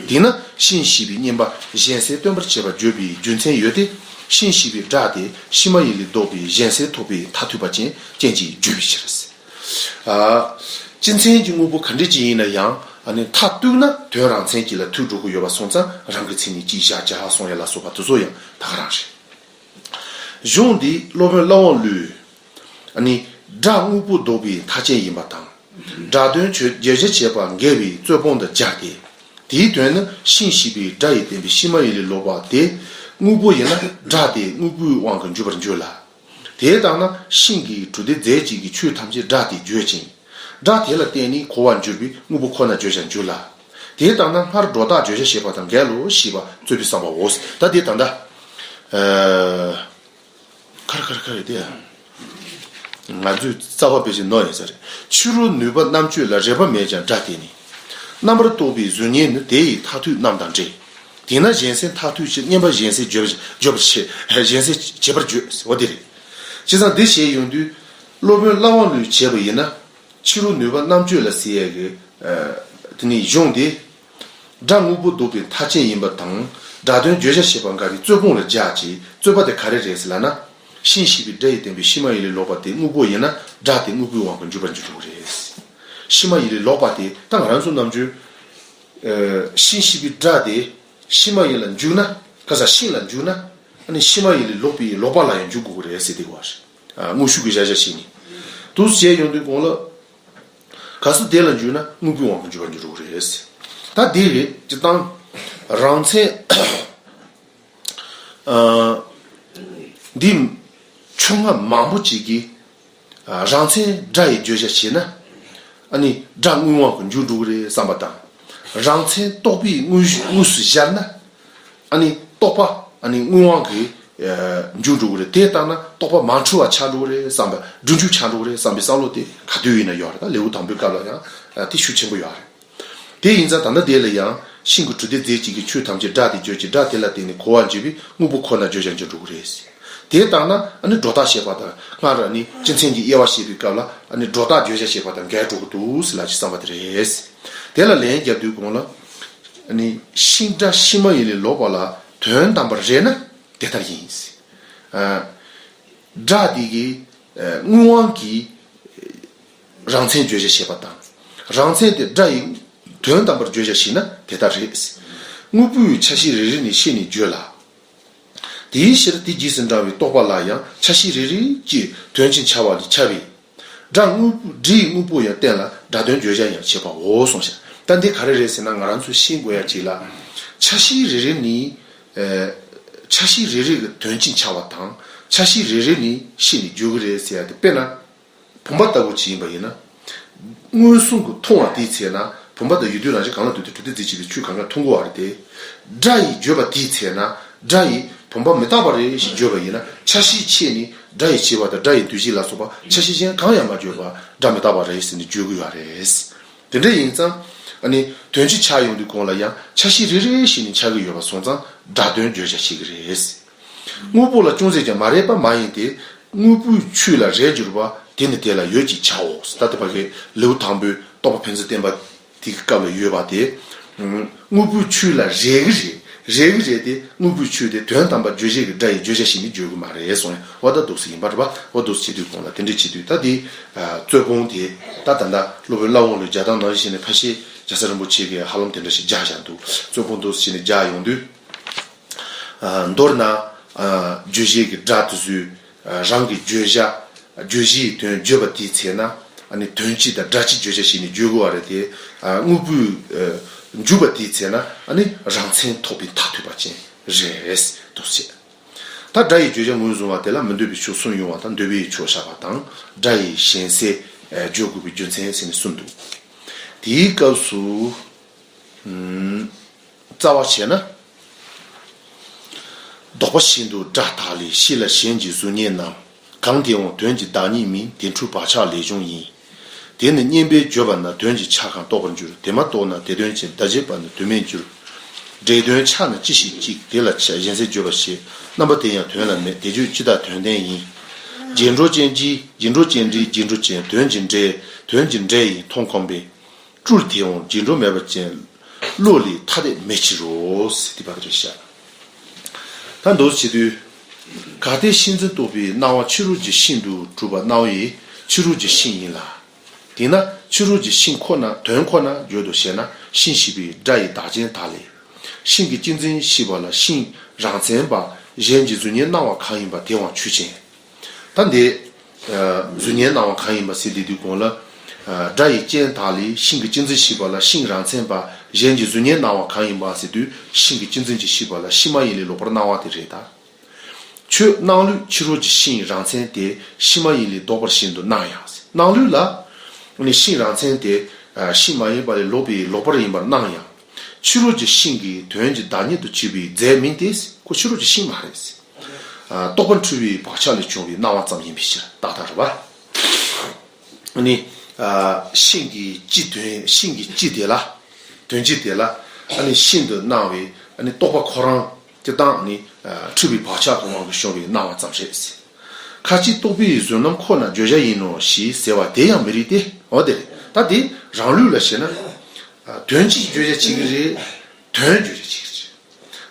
དེས་ན་ཤིང་ཞེས་པའི་བརྙན་པ་གཞན་སེལ་སྟོན་པར་བྱེད་པར་བརྗོད་པའི་རྒྱུ་མཚན་ཡོད་དེ། ཤིང་ཞེས་པའི་སྒྲ་དེ་ཕྱི་མ་ཡིན་ལས་ལྡོག་པའི་གཞན་སེལ་ཐོབ་པའི་མཐར་ཐུག་པ་ཅན་རྐྱེན་གྱིས་བརྗོད་པའི་ཕྱིར། ཨ། སྤྱི་མཚན་གྱི་དངོས་པོ་ག་འདྲ་ཅིག་ཡིན་ན་ཡང་ཨ་ནི་མཐར་གཏུགས་ན་དོན་རང་མཚན་གཅིག་ལ་ཐུག་འགྲོ་གི་ཡོད་པ་སོང་ཙང་རང་གི་མཚན་ཉིད་གཅིག་བཞག་བྱ་གསུང་ཡ་ལ་སོགས་པ་དེ་ཚོ་ཡང་ད་ག་རང་རེད། གཞུང་འདི་སློབ་དཔོན་ལྷ་དབང་བློས། ཨ་ནི་སྒྲ་དངོས་པོ་ལྡོག་པའི་མཐའ་ཅན་ཡིན་པ་དང་། སྒྲ་དོན་བརྗོད་བྱ་བྱེད་པ་འགལ་བའི་རྩོད་སྤོང་དང་སྦྱར་ཏེ། དེའི་དོན་ནི་ཤིང་ཞེས་པའི་སྒྲ་ཡིས་བསྟན་པའི་ཕྱི་མ་ཡིན་ལས་ལོག་པ་དེ། དངོས་པོ་ཡིན་ན་སྒྲ་དེ་དངོས་པོའི་དབང་གིས་འཇུག་པར་འགྱུར་ལ། དེ་ལྟར་ན་ཤིང་གི་དྲུག་སྡེ་རྫས་གཅིག་གི་ཆོས་ཐམས་ཅད་སྒྲ་དེས་བརྗོད་ཅིང་། སྒྲ་དེ་ལ་བརྟེན་ནས་གོ་བར་འགྱུར་བའི་དངོས་པོ་ཁོ་ན་བརྗོད་བྱར་འགྱུར་ལ། དེ་ལྟར་ན་སྔར་སྒྲོ་བཏགས་བརྗོད་བྱ་བྱེད་པ་དང་འགལ་ལོ་ཞེས་པ་རྩོད་པའི་བསམ་པའོ། ད་དེ་ད་ལྟ། ཨ། ཁར་ཁར་ཁར་དེ། ང་ཚོས་རྩ་བ་དཔེ་ཆ་ནོར་ཡོད་ས་རེད། ཕྱི་རོལ་ནུས་པ་རྣམ་དཔྱོད་ལ་རེག་པ་མེད་ཀྱང་སྒྲ་དེ་ནི། རྣམ་པར་རྟོག་པའི་གཟུགས་བརྙན་ནི་དེ་ཡི་མཐར་ཐུག་རྣམས་དང་འདྲ། དེས་ན་གཞན་སེལ་མཐར་ཐུག་ཕྱིར་བསྙེན་པ་གཞན་སེལ་བརྗོད་བརྗོད་པར་བྱེད། གཞན་སེལ་བྱེད་པར་བརྗོད་འོ་དེ་རེད། བྱས་ཙང་འདི་བྱས་ཡོང་དུས་སློབ་དཔོན་ལྷ་དབང་བློས་བྱས་པ་ཡིན་ན། ཕྱི་རོལ་ནུས་པ་རྣམ་དཔྱོད་ལ་ཟེར་ཡས་ཀྱི། ཨ། དེ་ནི་གཞུང་དེ། སྒྲ་དངོས་པོ་ལྡོག་པའི་མཐའ་ཅན་ཡིན་པ་དང་། སྒྲ་དོན་བརྗོད་བྱ་བྱེད་པ་འགལ་བའི་རྩོད་སྤོང་ལ་སྦྱར་ཅིང་རྩོད་པ་དེ་ག་རེ་རེད་ཟེར་ལབ་ན། ཤིང་ཞེས་པའི་སྒྲ་ཡིས་བསྟན་པའི་ཕྱི་མ་ཡིན་ལས་ལོག་པ་དེ་དངོས་པོ་ཡིན་ན་སྒྲ་དེ་དངོས་པོའི་དབང་གིས་འཇུག་པར་འགྱུར་འགྲོ་གི་རེད། ཕྱི་མ་ཡིན་ལས་ལོག་པ་དེ་ད་ང་རང་ཚོ་ནམ་རྒྱུན། ཨ། ཤིང་ཞེས་པའི་སྒྲ་དེ་ཕྱི་མ་ཡིན་ལ་འཇུག་ན། ག་ས་ཤིང་ལ་འཇུག་ན། ཨ་ནི་ཕྱི་མ་ཡིན་ལས་ལོག་པའི་ལོག་པ་ལ་ཡང་འཇུག་དགོས་ཀྱི་རེད་ཟེར་དེ་གོ་བ་རེད། ཨ། དངོས་ཤུགས་ཀྱི་བཞག་བྱ་ཞིག་ནི། དུ་བྱས་ཡོང་དུས་གོང་ལ། ག་ས་དེ་ལ་འཇུག་ན་དངོས་པོའི་དབང་གིས་འཇུག་པར་འགྱུར་རོ་རེད། ད་དེ་རེད་སྤྱིར་བཏང་། རང་མཚན། ཨ། འདི་ཕྱོགས་སྔ་མང་པོ་ཅིག་གིས། ཨ། རང་མཚན་སྒྲ་ཡི་བརྗོད་བྱ་བྱས་ན། ཨ་ནི་སྒྲ་དངོས་དབང་གིས་འཇུག་འགྲོ་གི་རེད་བསམ་པ་དང་། རང་མཚན་རྟོག་པའི་དངོས་གཞི་དངོས་སུ་སྦྱར་ན། ཨ་ནི་རྟོག་པ་ཨ་ནི་དངོས་དབང་གིས་འཇུག་འགྲོ་གི་རེད། དེ་ལྟར་ན་རྟོག་པ་མ་འཁྲུལ་བ་ཆགས་འགྲོ་གི་རེད་བསམ་པ། སྒྲུབ་འཇུག་ཆགས་འགྲོ་གི་རེད་བསམ་པའི་བསམ་བློ་དེ་ག་དུས་ཡིན་ན་ཡོད་རེད། ད་ལེའུ་དང་པོའི་སྐབས་ལ་ཡང་དེ་ཤུགས་ཆེན་པོ་ཡོད་རེད། དེ་ཡིན་ཙང་ད་ལྟ་དེ་ལ་ཡང་ཤིང་གི་གྲུ་དེ་རྫས་གཅིག་གི་ཆོས་ཐམས་ཅད་སྒྲ་དེ་བརྗོད་ཅིང་སྒྲ་དེ་ལ་བརྟེན་ནས་གོ་བ་འབྱེད་པའི་དངོས་པོ་ཁོ་ན་བརྗོད་བྱ་འགྱུར་འགྲོ་གི་རེད། དེ་ལྟར་ན་ཨ་ནི་སྒྲོ་བཏགས་ཞེས་པ་དང་སྔར་ཨ་ནི་སྤྱི་མཚན་གྱི་དབྱེ་བ་བཤད་པའི་སྐབས་ལ་ཨ་ནི་སྒྲོ་བཏགས་བརྗོད་བྱ་ཞེས་པ་དང་འགལ་འགྲོ་གི་འདུག་ཟེར་ལབ་ཀྱི་བསམ་པ་དེ་རེད། དེ་ལ་ལན་རྒྱབ་དུས་གོང་ལ་ཨ་ནི་ཤིང་སྒྲ་ཤིང་མ་ཡིན་ལས་ལོག་པ་ལ་དོན་དམ་པར་རེད་ན་དེ་ལྟར་ཡིན། ཨ། སྒྲ་དེ་གི་ཨ་དངོས་དབང་གི་རང་མཚན་བརྗོད་བྱ་ཞེས་པ་དང་། རང་མཚན་དེ་སྒྲ་ཡི་དོན་དམ་པར་བརྗོད་བྱ་ཞེ་ན་དེ་ལྟར་རེད། དངོས་པོའི་ཆ་ཤས་རེ་རེ་ནས་ཤེས་ནས་བརྗོད་ལ། དེའི་ཕྱིར་དེ་རྗེས་སུ་འབྲང་བའི་རྟོག་པ་ལ་ཡང་ཆ་ཤས་རེ་རེ་གཅིག་དོན་གཅིག་འཆར་བ་ལས་འཆར་བས། སྒྲ་དངོས་པོ་སྒྲའི་དངོས་པོ་ཡང་བསྟན་ལ་སྒྲ་དོན་བརྗོད་བྱ་ཡང་བྱེད་པའོ་གསུངས་ཤག་ད་འདི་ག་རེ་རེད་ཟེར་ན་ང་རང་ཚོས་ཤེས་དགོས་ཡ་གཅིག་ལ། ཆ་ཤས་རེ་རེ་ནི། ཨ། ཆ་ཤས་རེ་རེ་གི་དོན་གཅིག་འཆར་བ་དང་ཆ་ཤས་རེ་རེ་ནི་ཤེས་ནས་བརྗོད་ཀྱི་རེད་ཟེར་ཡ་དེ་དཔེར་ན། བུམ་པ་ལྟ་བུ་ཅིག་ཡིན་པ་ཡིན་ན། མངོན་སུམ་གྱིས་མཐོང་བ་དེའི་ཚེ་ན་བུམ་པ་དང་ཡུལ་དུས་རང་བཞིན་གང་ལ་ལྟོས་ཏེ་གྲུབ་སྟེ་རྫས་གཅིག་པའི་ཆོས་གང་ག་མཐོང་གོ་བ་རེད་དེ། སྒྲ་ཡིས་བརྗོད་པ་དེའི་ཚེ་ན་སྒྲ་ཡིས་བུམ་པ་མི་རྟག་པ་རེད་ཞེས་བརྗོད་པ་ཡིན་ན་ཆ་ཤས་ཕྱེ་ནས་སྒྲ་ཡི་བྱེད་པ་དང་སྒྲ་ཡི་འདུ་བྱེད་ལ་སོགས་པ་ཆ་ཤས་གཞན་གང་ཡང་མ་བརྗོད་པར་སྒྲ་མི་རྟག་པ་རེད་ཟེར་ནས་བརྗོད་ཀྱི་ཡོད་རེད། དེ་འདྲ་ཡིན་ཙང་། ཨ་ནི་དོན་གཅིག་འཆར་ཡོང་དུས་གོང་ལ་ཡང་ཆ་ཤས་རེ་རེ་བཞིན་ནས་འཆར་གྱི་ཡོད་པ་སོང་ཙང་སྒྲ་དོན་བརྗོད་བྱ་བྱེད་ཀྱི་རེད། དངོས་པོ་ལ་ཅུང་ཟད་ཀྱང་མ་རེག་པ་མ་ཡིན་ཏེ། དངོས་པོའི་ཆོས་ལ་རེག་གྱུར་པ་དེ་ནི་དེ་ལ་ཡོད་ཅེས་བྱའོ། ད་ལྟ་བ་གའི་ལེའུ་དང་པོའི་རྟོགས་པ་ཕན་ཚུན་བསྟན་པ་དེའི་སྐབས་ལ་ཡོད་པ་དེ། དངོས་པོའི་ཆོས་ལ་རེག་གི་རེད། རེག་གི་རེད་དེ་དངོས་པོའི་ཆོས་དེ་དོན་དམ་པར་བརྗོད་བྱེད་ཀྱི་སྒྲ་ཡིས་བརྗོད་བྱ་ཞིག་ནི་བརྗོད་ཀྱི་མ་རེད་གསུངས་ཡ། འོ་ད་འདུག་སེ་ཡིན་པ་རེད་པ། འོ་འདུག་སེ་བྱེད་དུས་གོང་ལ་དེ་འདྲས་བྱེད་དུས་ད་དེ། རྩོད་སྤོང་དེ་ད་ད་ལྟ་སློབ་དཔོན་བླ་འོག་ལུས་རྒྱ་ཐང་ནང་བཞིན་ནས་ཕལ་ཆེར་རྒྱལ་ཚབ་རིན་པོ་ཆེ་གིས་ཧ་ལམ་དེ་འདྲ་ཞིག་སྦྱར་བཞག་འདུག་རྩོད་སྤོང་འདུག་སེ་བྱས་ནས་སྦྱར་ཡོང་དུས། མདོར་ན། བརྗོད་བྱེད་ཀྱི་སྒྲ་དེ་ཚོས་རང་གི་བརྗོད་བྱ། བརྗོད་བྱའི་དོན་བརྗོད་པ་དེའི་ཚེ་ན་ཨ་ནི་དོན་སྤྱི་དང་སྒྲ་སྤྱི་བརྗོད་བྱ་ཞིག་ནི་བརྗོད་དགོས་པ་རེད་དེ། དངོས་པོའི་འཇུག་པ་དེའི་ཚེ་ན་ཨ་ནི་རང་མཚན་ཐོབ་པའི་མཐར་ཐུག་པ་ཅན་རེད་འདུག་ཟེར། ད་སྒྲ་ཡི་བརྗོད་བྱ་ངོས་བཟུང་བ་དེ་ལ་མི་འདོད་པའི་ཕྱོགས་གསུམ་ཡོང་བ་དང་འདོད་པའི་ཕྱོགས་བཞག་པ་དང་སྒྲ་ཡི་གཞན་སེལ་བརྗོད་དགོས་པའི་རྒྱུ་མཚན་ཟེར་ནས་གསུངས་འདུག་དེའི་སྐབས་སུ། རྩ་བ་བྱས་ན། ལྡོག་པ་བཞིན་དུ་སྒྲ་དག་ལས་ཕྱི་ལ་གཞན་གྱི་གཟུགས་བརྙན་རྣམས། གང་དེའང་དོན་གྱི་བདག་ཉིད་མིན། དེ་འཁྲུལ་བག་ཆགས་ལས་བྱུང་ཡིན། དེ་ནི་བརྙན་པས་བརྗོད་པ་ན་དོན་གྱི་ཆ་གང་རྟོགས་པར་འགྱུར། དེ་མ་རྟོགས་ན་དེ་དོན་ཅན། བརྡ་བྱེད་པ་ནི་དོན་མེད་འགྱུར། སྒྲའི་དོན་ཆགས་ན་ཅི་ཞིག་ཅིག་དེ་ལ་གཞན་སེལ་བརྗོད་པར་བྱེད། རྣམ་པ་དེ་ཡང་དོན་ལ་མེད། དེ་བརྗོད་སྤྱི་དང་དོན་ལྡན་ཡིན། རྗེས་འགྲོ་ཅན་གྱིས་རྗེས་འགྲོ་ཅན་འདྲིས། རྗེས་འགྲོ་ཅན་དོན་གྱི་འབྲས། དོན་གྱི་འབྲས་ཡིན་མཐོང་ཁོམ་པས། སྤྲུལ་དེའང་རྗེས་འགྲོ་མེད་པ་ཅན། བློ་ལས་ཐ་དད་མེད་ཕྱིར་རོ། ཟེར་དེ་བར་རེ་བཤད། ད་མདོར་བྱེད་དུས། གལ་ཏེ་ཤིང་འཛིན་རྟོག་པའི་སྣང་བ་ཕྱི་རོལ་གྱི་ཤིང་དུ་གྲུབ་པ་སྣང་བས་ཕྱི་རོལ་གྱི་ཤིང་ཡིན་ལ། དེས་ན་ཕྱི་རོལ་གྱི་ཤིང་ཁོ་ན་དོན་ཁོ་ན་བརྗོད་དོ་ཞེ་ན་ཤིང་ཞེས་པའི་སྒྲ་ཡི་བདག་རྐྱེན་དག་ལས། ཤིང་གི་གཅན་འཛིན་ཞེས་པ་ལ་ཤིང་རང་མཚན་པ་གཞན་གྱི་གཟུགས་བརྙན་སྣང་བ་གང་ཡིན་པ་དེའང་ཆོས་ཅན། ད་འདི། གཟུགས་བརྙན་སྣང་བ་གང་ཡིན་པ་ཟེར་དེ་དུས་གོང་ལ། སྒྲ་ཡི་རྐྱེན་དག་ལས་ཤིང་གི་གཅན་འཛིན་ཞེས་པ་ལ་ཤིང་རང་མཚན་པ་གཞན་གྱི་གཟུགས་བརྙན་སྣང་བ་གང་ཡིན་པ་ཟེར་དུས་ཤིང་གི་གཅན་འཛིན་གྱི་ཞེས་པ་ལ་ཤིང་མ་ཡིན་ལས་ལོག་པར་སྣང་བ་དེ་རེད་ད། ཆོས་སྣང་ལུགས་ཕྱི་རོལ་གྱི་ཤིང་རང་མཚན་དེ་ཤིང་མ་ཡིན་ལས་ལྡོག་པ་བཞིན་དུ་སྣང་ཡང་ཟེར། སྣང་ལུགས་ལ། ནི་ཤིང་རང་མཚན་དེ། ཤིང་མ་ཡིན་པ་ལས་ལོག་པའི་ལོག་པར་ཡིན་པར་སྣང་ཡང་། ཕྱི་རོལ་གྱི་ཤིང་གི་དོན་གྱི་བདག་ཉིད་དུ་བྱེད་པའི་རྫས་མིན་ཏེ། ཁོ་ཕྱི་རོལ་གྱི་ཤིང་མ་རེད། རྟོག་པ་འཁྲུལ་བའི་བག་ཆགས་ལས་བྱུང་བའི་སྣང་བ་ཙམ་ཡིན་པའི་ཕྱིར་ཏག་ཏག་རེད་པ། ནི། ཤིང་གི་སྤྱི་དོན་ཤིང་གི་སྤྱི་དེ་ལ། དོན་སྤྱི་དེ་ལ། ཨ་ནི་ཤིན་ཏུ་སྣང་བའི་ཨ་ནི་རྟོག་པ་ཁོ་རང་སྤྱི་དང་ནི། འཁྲུལ་བའི་བག་ཆགས་ཀྱི་དབང་གིས་བྱུང་བའི་སྣང་བ་ཙམ་རེད། ཁ་ཅིག་རྟོག་པའི་བཟོད་རྣམ་ཁོ་ན་བརྗོད་བྱ་ཡིན་ནོ་ཞེས་ཟེར་བ་དེ་ཡང་མི་རིགས་ཏེ། འོ་དེ་རེད། ད་དེ་རང་ལུགས་ལ་བྱས་ན། དོན་གཅིག་བརྗོད་བྱ་བྱེད་ཀྱི་རེད། དོན་བརྗོད་བྱ་བྱེད་ཀྱི་རེད།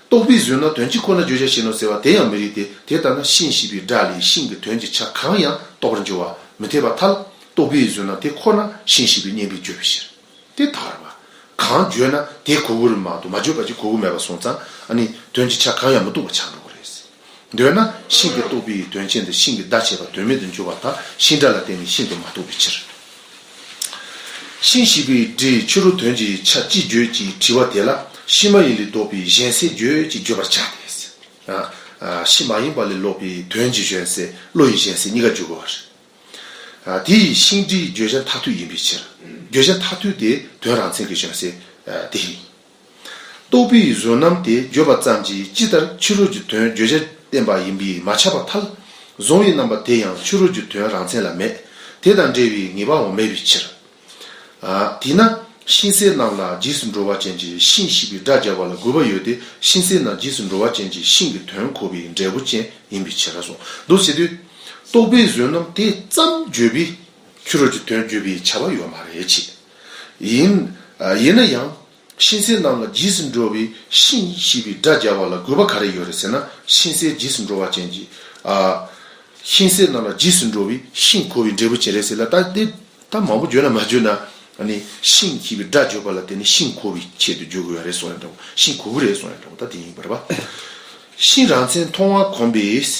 རྟོག་པའི་བཟོད་རྣམ་དོན་གཅིག་ཁོ་ན་བརྗོད་བྱ་བྱེད་ནོ་ཟེར་བ་དེ་ཡང་མི་རིགས་ཏེ། དེ་ལྟར་ན་ཤིང་ཞེས་པའི་སྒྲ་ལས་ཤིང་གི་དོན་གྱི་ཆ་གང་ཡང་རྟོགས་པར་འགྱུར་བ་མི་འཐད་པར་ཐལ། རྟོག་པའི་བཟོད་རྣམ་དེ་ཁོ་ན་ཤིང་ཞེས་པའི་བརྙན་པས་བརྗོད་པའི་ཕྱིར། དེ་ཐལ་བ། གང་བརྗོད་ན་དེ་གོ་དགོས་རེད་མ་གཏོགས་མ་བརྗོད་པ་ཅིག་གོ་དགོས་མེད་པ་སོང་ཙང་ཨ་ནི་དོན་གྱི་ཆ་གང་ཡང་མི་རྟོགས་པ་ཆགས་འགྲོ་གི་རེད། འདོད་ན་ཤིང་གི་རྟོག་པའི་དོན་ཅན་དུ་ཤིང་གི་བརྡ་བྱས་པ་དོན་མེད་དུ་འགྱུར་བ་དང་ཤིང་སྒྲ་ལ་བརྟེན་ནས་ཤིན་ཏུ་མ་རྟོགས་པའི་ཕྱིར། ཤིང་ཞེས་པའི་སྒྲའི་ཕྱི་རོལ་དོན་གྱི་ཆ་ཅི་བརྗོད་ཅེས་དྲི་བ་དེ་ལ་ཤིང་མ་ཡིན་ལས་ལྡོག་པའི་གཞན་སེལ་བརྗོད་ཅེས་བརྗོད་པར་བྱ་སྟེ། ཤིང་མ་ཡིན་པ་ལས་ལྡོག་པའི་དོན་གྱི་གཞན་སེལ་བློ་ཡི་གཞན་སེལ་གཉིས་ཀ་བརྗོད་དགོས་པ་རེད། དེ་ཡི་ཤིང་སྒྲའི་བརྗོད་བྱ་མཐར་ཐུག་ཡིན་པའི་ཕྱིར། བརྗོད་བྱ་མཐར་ཐུག་དེ་དོན་རང་མཚན་གྱི་གཞན་སེལ་དེ་ཡིན། རྟོག་པའི་བཟོད་རྣམ་དེ་བརྗོད་པ་ཙམ་གྱིས་ཅི་ལྟར་ཕྱི་རོལ་གྱི་དོན་བརྗོད་བྱ་བསྟན་པ་ཡིན་པས་མ་ཁྱབ་པར་ཐལ། གཟུང་བའི་རྣམ་པ་དེ་ཡང་ཕྱི་རོལ་གྱི་དོན་རང་མཚན་ལ་མེད། དེ་དང་འབྲེལ་བའི་ངེས་པའང་མེད་པའི་ཕྱིར། དེས་ན་ ཤིང་གསལ་རྣམས་ལ་རྗེས་སུ་འགྲོ་བ་ཅན་གྱི་ཤིང་ཞེས་པའི་སྒྲ་སྦྱར་བ་ལ་དགོས་པ་ཡོད་དེ། ཤིང་གསལ་རྣམས་རྗེས་སུ་འགྲོ་བ་ཅན་གྱི་ཤིང་གི་དོན་གོ་བའི་འབྲས་བུ་ཅན་ཡིན་པའི་ཕྱིར་གསུངས། མདོར་བྱས་དུས། རྟོག་པས་བཟོད་རྣམས་དེ་ཙམ་བརྗོད་པས་ཕྱི་རོལ་གྱི་དོན་བརྗོད་པའི་བྱ་བ་ཡོད་མ་རེད་ཅེས། ཡིན། ཡིན་ན་ཡང་། ཤིང་གསལ་རྣམས་ལ་རྗེས་སུ་འགྲོ་བའི་ཤིང་ཞེས་པའི་སྒྲ་སྦྱར་བ་ལ་དགོས་པ་ག་རེ་ཡོད་རེད་ཟེར་ན། ཤིང་གསལ་རྗེས་སུ་འགྲོ་བ་ཅན་གྱི། ཨ། ཤིང་གསལ་རྣམས་ལ་རྗེས་སུ་འགྲོ་བའི་ཤིང་གོ་བའི་འབྲས་བུ་ཅན་རེད་ཟེར་ལ། ད་དེ་ད་མང་པོ་བརྗོད་ན་མ་བརྗོད་ན། ཨ་ནི་ཤིང་ཞེས་པའི་སྒྲ་བརྗོད་པ་ལ་བརྟེན་ནས་ཤིང་གོ་བའི་ཆེད་དུ་བརྗོད་དགོས་ཡ་རེད་གསུངས་ཡ་འདྲ་བོ། ཤིང་གོ་གི་རེད་གསུངས་ཡ་འདྲ་བོ་ད་དེ་ཡིན་པ་རེད་པ། ཤིང་རང་མཚན་མཐོང་བ་གོམས་པས་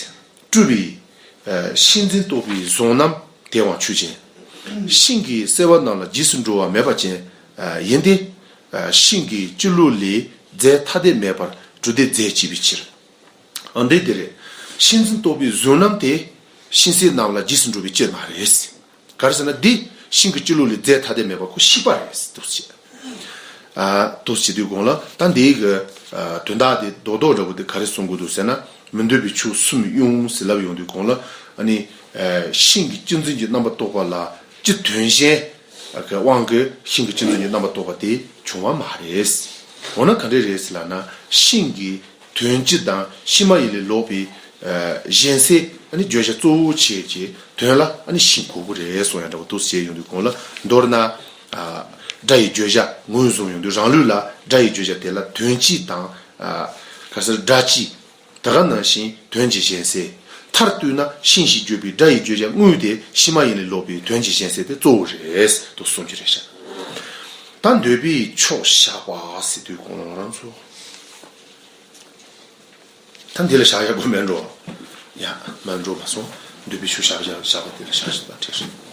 སྤྲུལ་པའི། ཨ། ཤིང་འཛིན་རྟོག་པས་བཟུང་རྣམས་དེའང་ཆོས་ཅན། ཤིང་གི་གསལ་བ་རྣམས་ལ་རྗེས་སུ་འགྲོ་བ་མེད་པ་ཅན། ཨ། ཡིན་ཏེ། ཨ། ཤིང་གི་སྤྱི་བློ་ལས་རྫས་ཐ་དད་མེད་པར་གྲུབ་སྟེ་རྫས་བྱས་པའི་ཕྱིར། ཨ། འདི་དེ་རེད། ཤིང་འཛིན་རྟོག་པས་བཟུང་རྣམས་དེ། ཤིང་གསལ་རྣམས་ལ་རྗེས་སུ་འགྲོ་བའི་སྤྱི་མ་རེད། ག་རེ་ཟེར་ན། འདི་ཤིང་གི་སྤྱི་བློ་ལས་རྫས་ཐ་དད་མེད་པ་ཁོ་ཤེས་པ་རེད་འདུག་ཅེས། ཨ། འདུག་ཅེས་དུས་གོང་ལ་ད་འདིའི་གི། ཨ། དོན་དག་དེ་རྡོག་རྡོག་འདྲ་བོ་དེ་ག་རེ་གསུང་དགོས་འདུག་ཟེར་ན། མི་འདོད་པའི་ཕྱོགས་གསུམ་དབྱུང་ཟེར་ལབ་ཡོང་དུས་གོང་ལ། ཨ་ནི། ཨ། ཤིང་གི་སྤྱི་འཛིན་གྱི་རྣམ་པ་རྟོགས་པ་ལ་སྤྱི་དོན་གཞན་གྱི་དབང་གིས་ཤིང་གི་སྤྱི་འཛིན་གྱི་རྣམ་པ་རྟོགས་པ་དེ་བྱུང་བ་མ་རེད། འོ་ན་ག་འདྲ་རེད་ཟེར་ལབ་ན། ཤིང་གི་དོན་སྤྱི་དང་ཕྱི་མ་ཡིན་ལས་ལོག་པའི། ཨ། གཞན་སེལ། ཨ་ནི་བརྗོད་བྱ་གཙོ་བོ་བྱས་ཀྱི་དོན་ལ་ཨ་ནི་ཤིང་གོ་དགོས་རེད་གསུངས་ཡ་འདྲ་བོ་འདུག་ཅེས་ཡོང་དུས་གོང་ལ། མདོར་ན། ཨ། སྒྲ་ཡི་བརྗོད་བྱ་ངོས་བཟུང་ཡོང་དུས། རང་ལུགས་ལ་སྒྲ་ཡི་བརྗོད་བྱ་དེ་ལ་དོན་སྤྱི་དང་། ཨ། ག་ཟེར། སྒྲ་སྤྱི། དེ་ག་ནང་བཞིན་དོན་གྱི་གཞན་སེལ། མཐར་གཏུགས་ན་ཤིང་ཞེས་བརྗོད་པའི་སྒྲ་ཡི་བརྗོད་བྱ་དངོས་དེ་ཕྱི་མ་ཡིན་ལས་ལོག་པའི་དོན་གྱི་གཞན་སེལ་དེ་གཙོ་བོ་རེད་དུ་གསུངས་ཀྱི་རེད་ཤག་ད་འདོད་པའི་ཕྱོགས་བཞག་པ་ཟེར་དུས་གོང་ལ་ང་རང་ཚོ། ད་འདི་ལ་བཞག་ཡག་པོ་མེད་འགྲོ། ཡ། མ་འགྲོ་མ་སོང་། འདོད་པའི་ཕྱོགས་བཞག་བཞག་བཞག་པ་དེ་ལ་བཞག་ཞིག་དང་འཕྲད་ཤིང་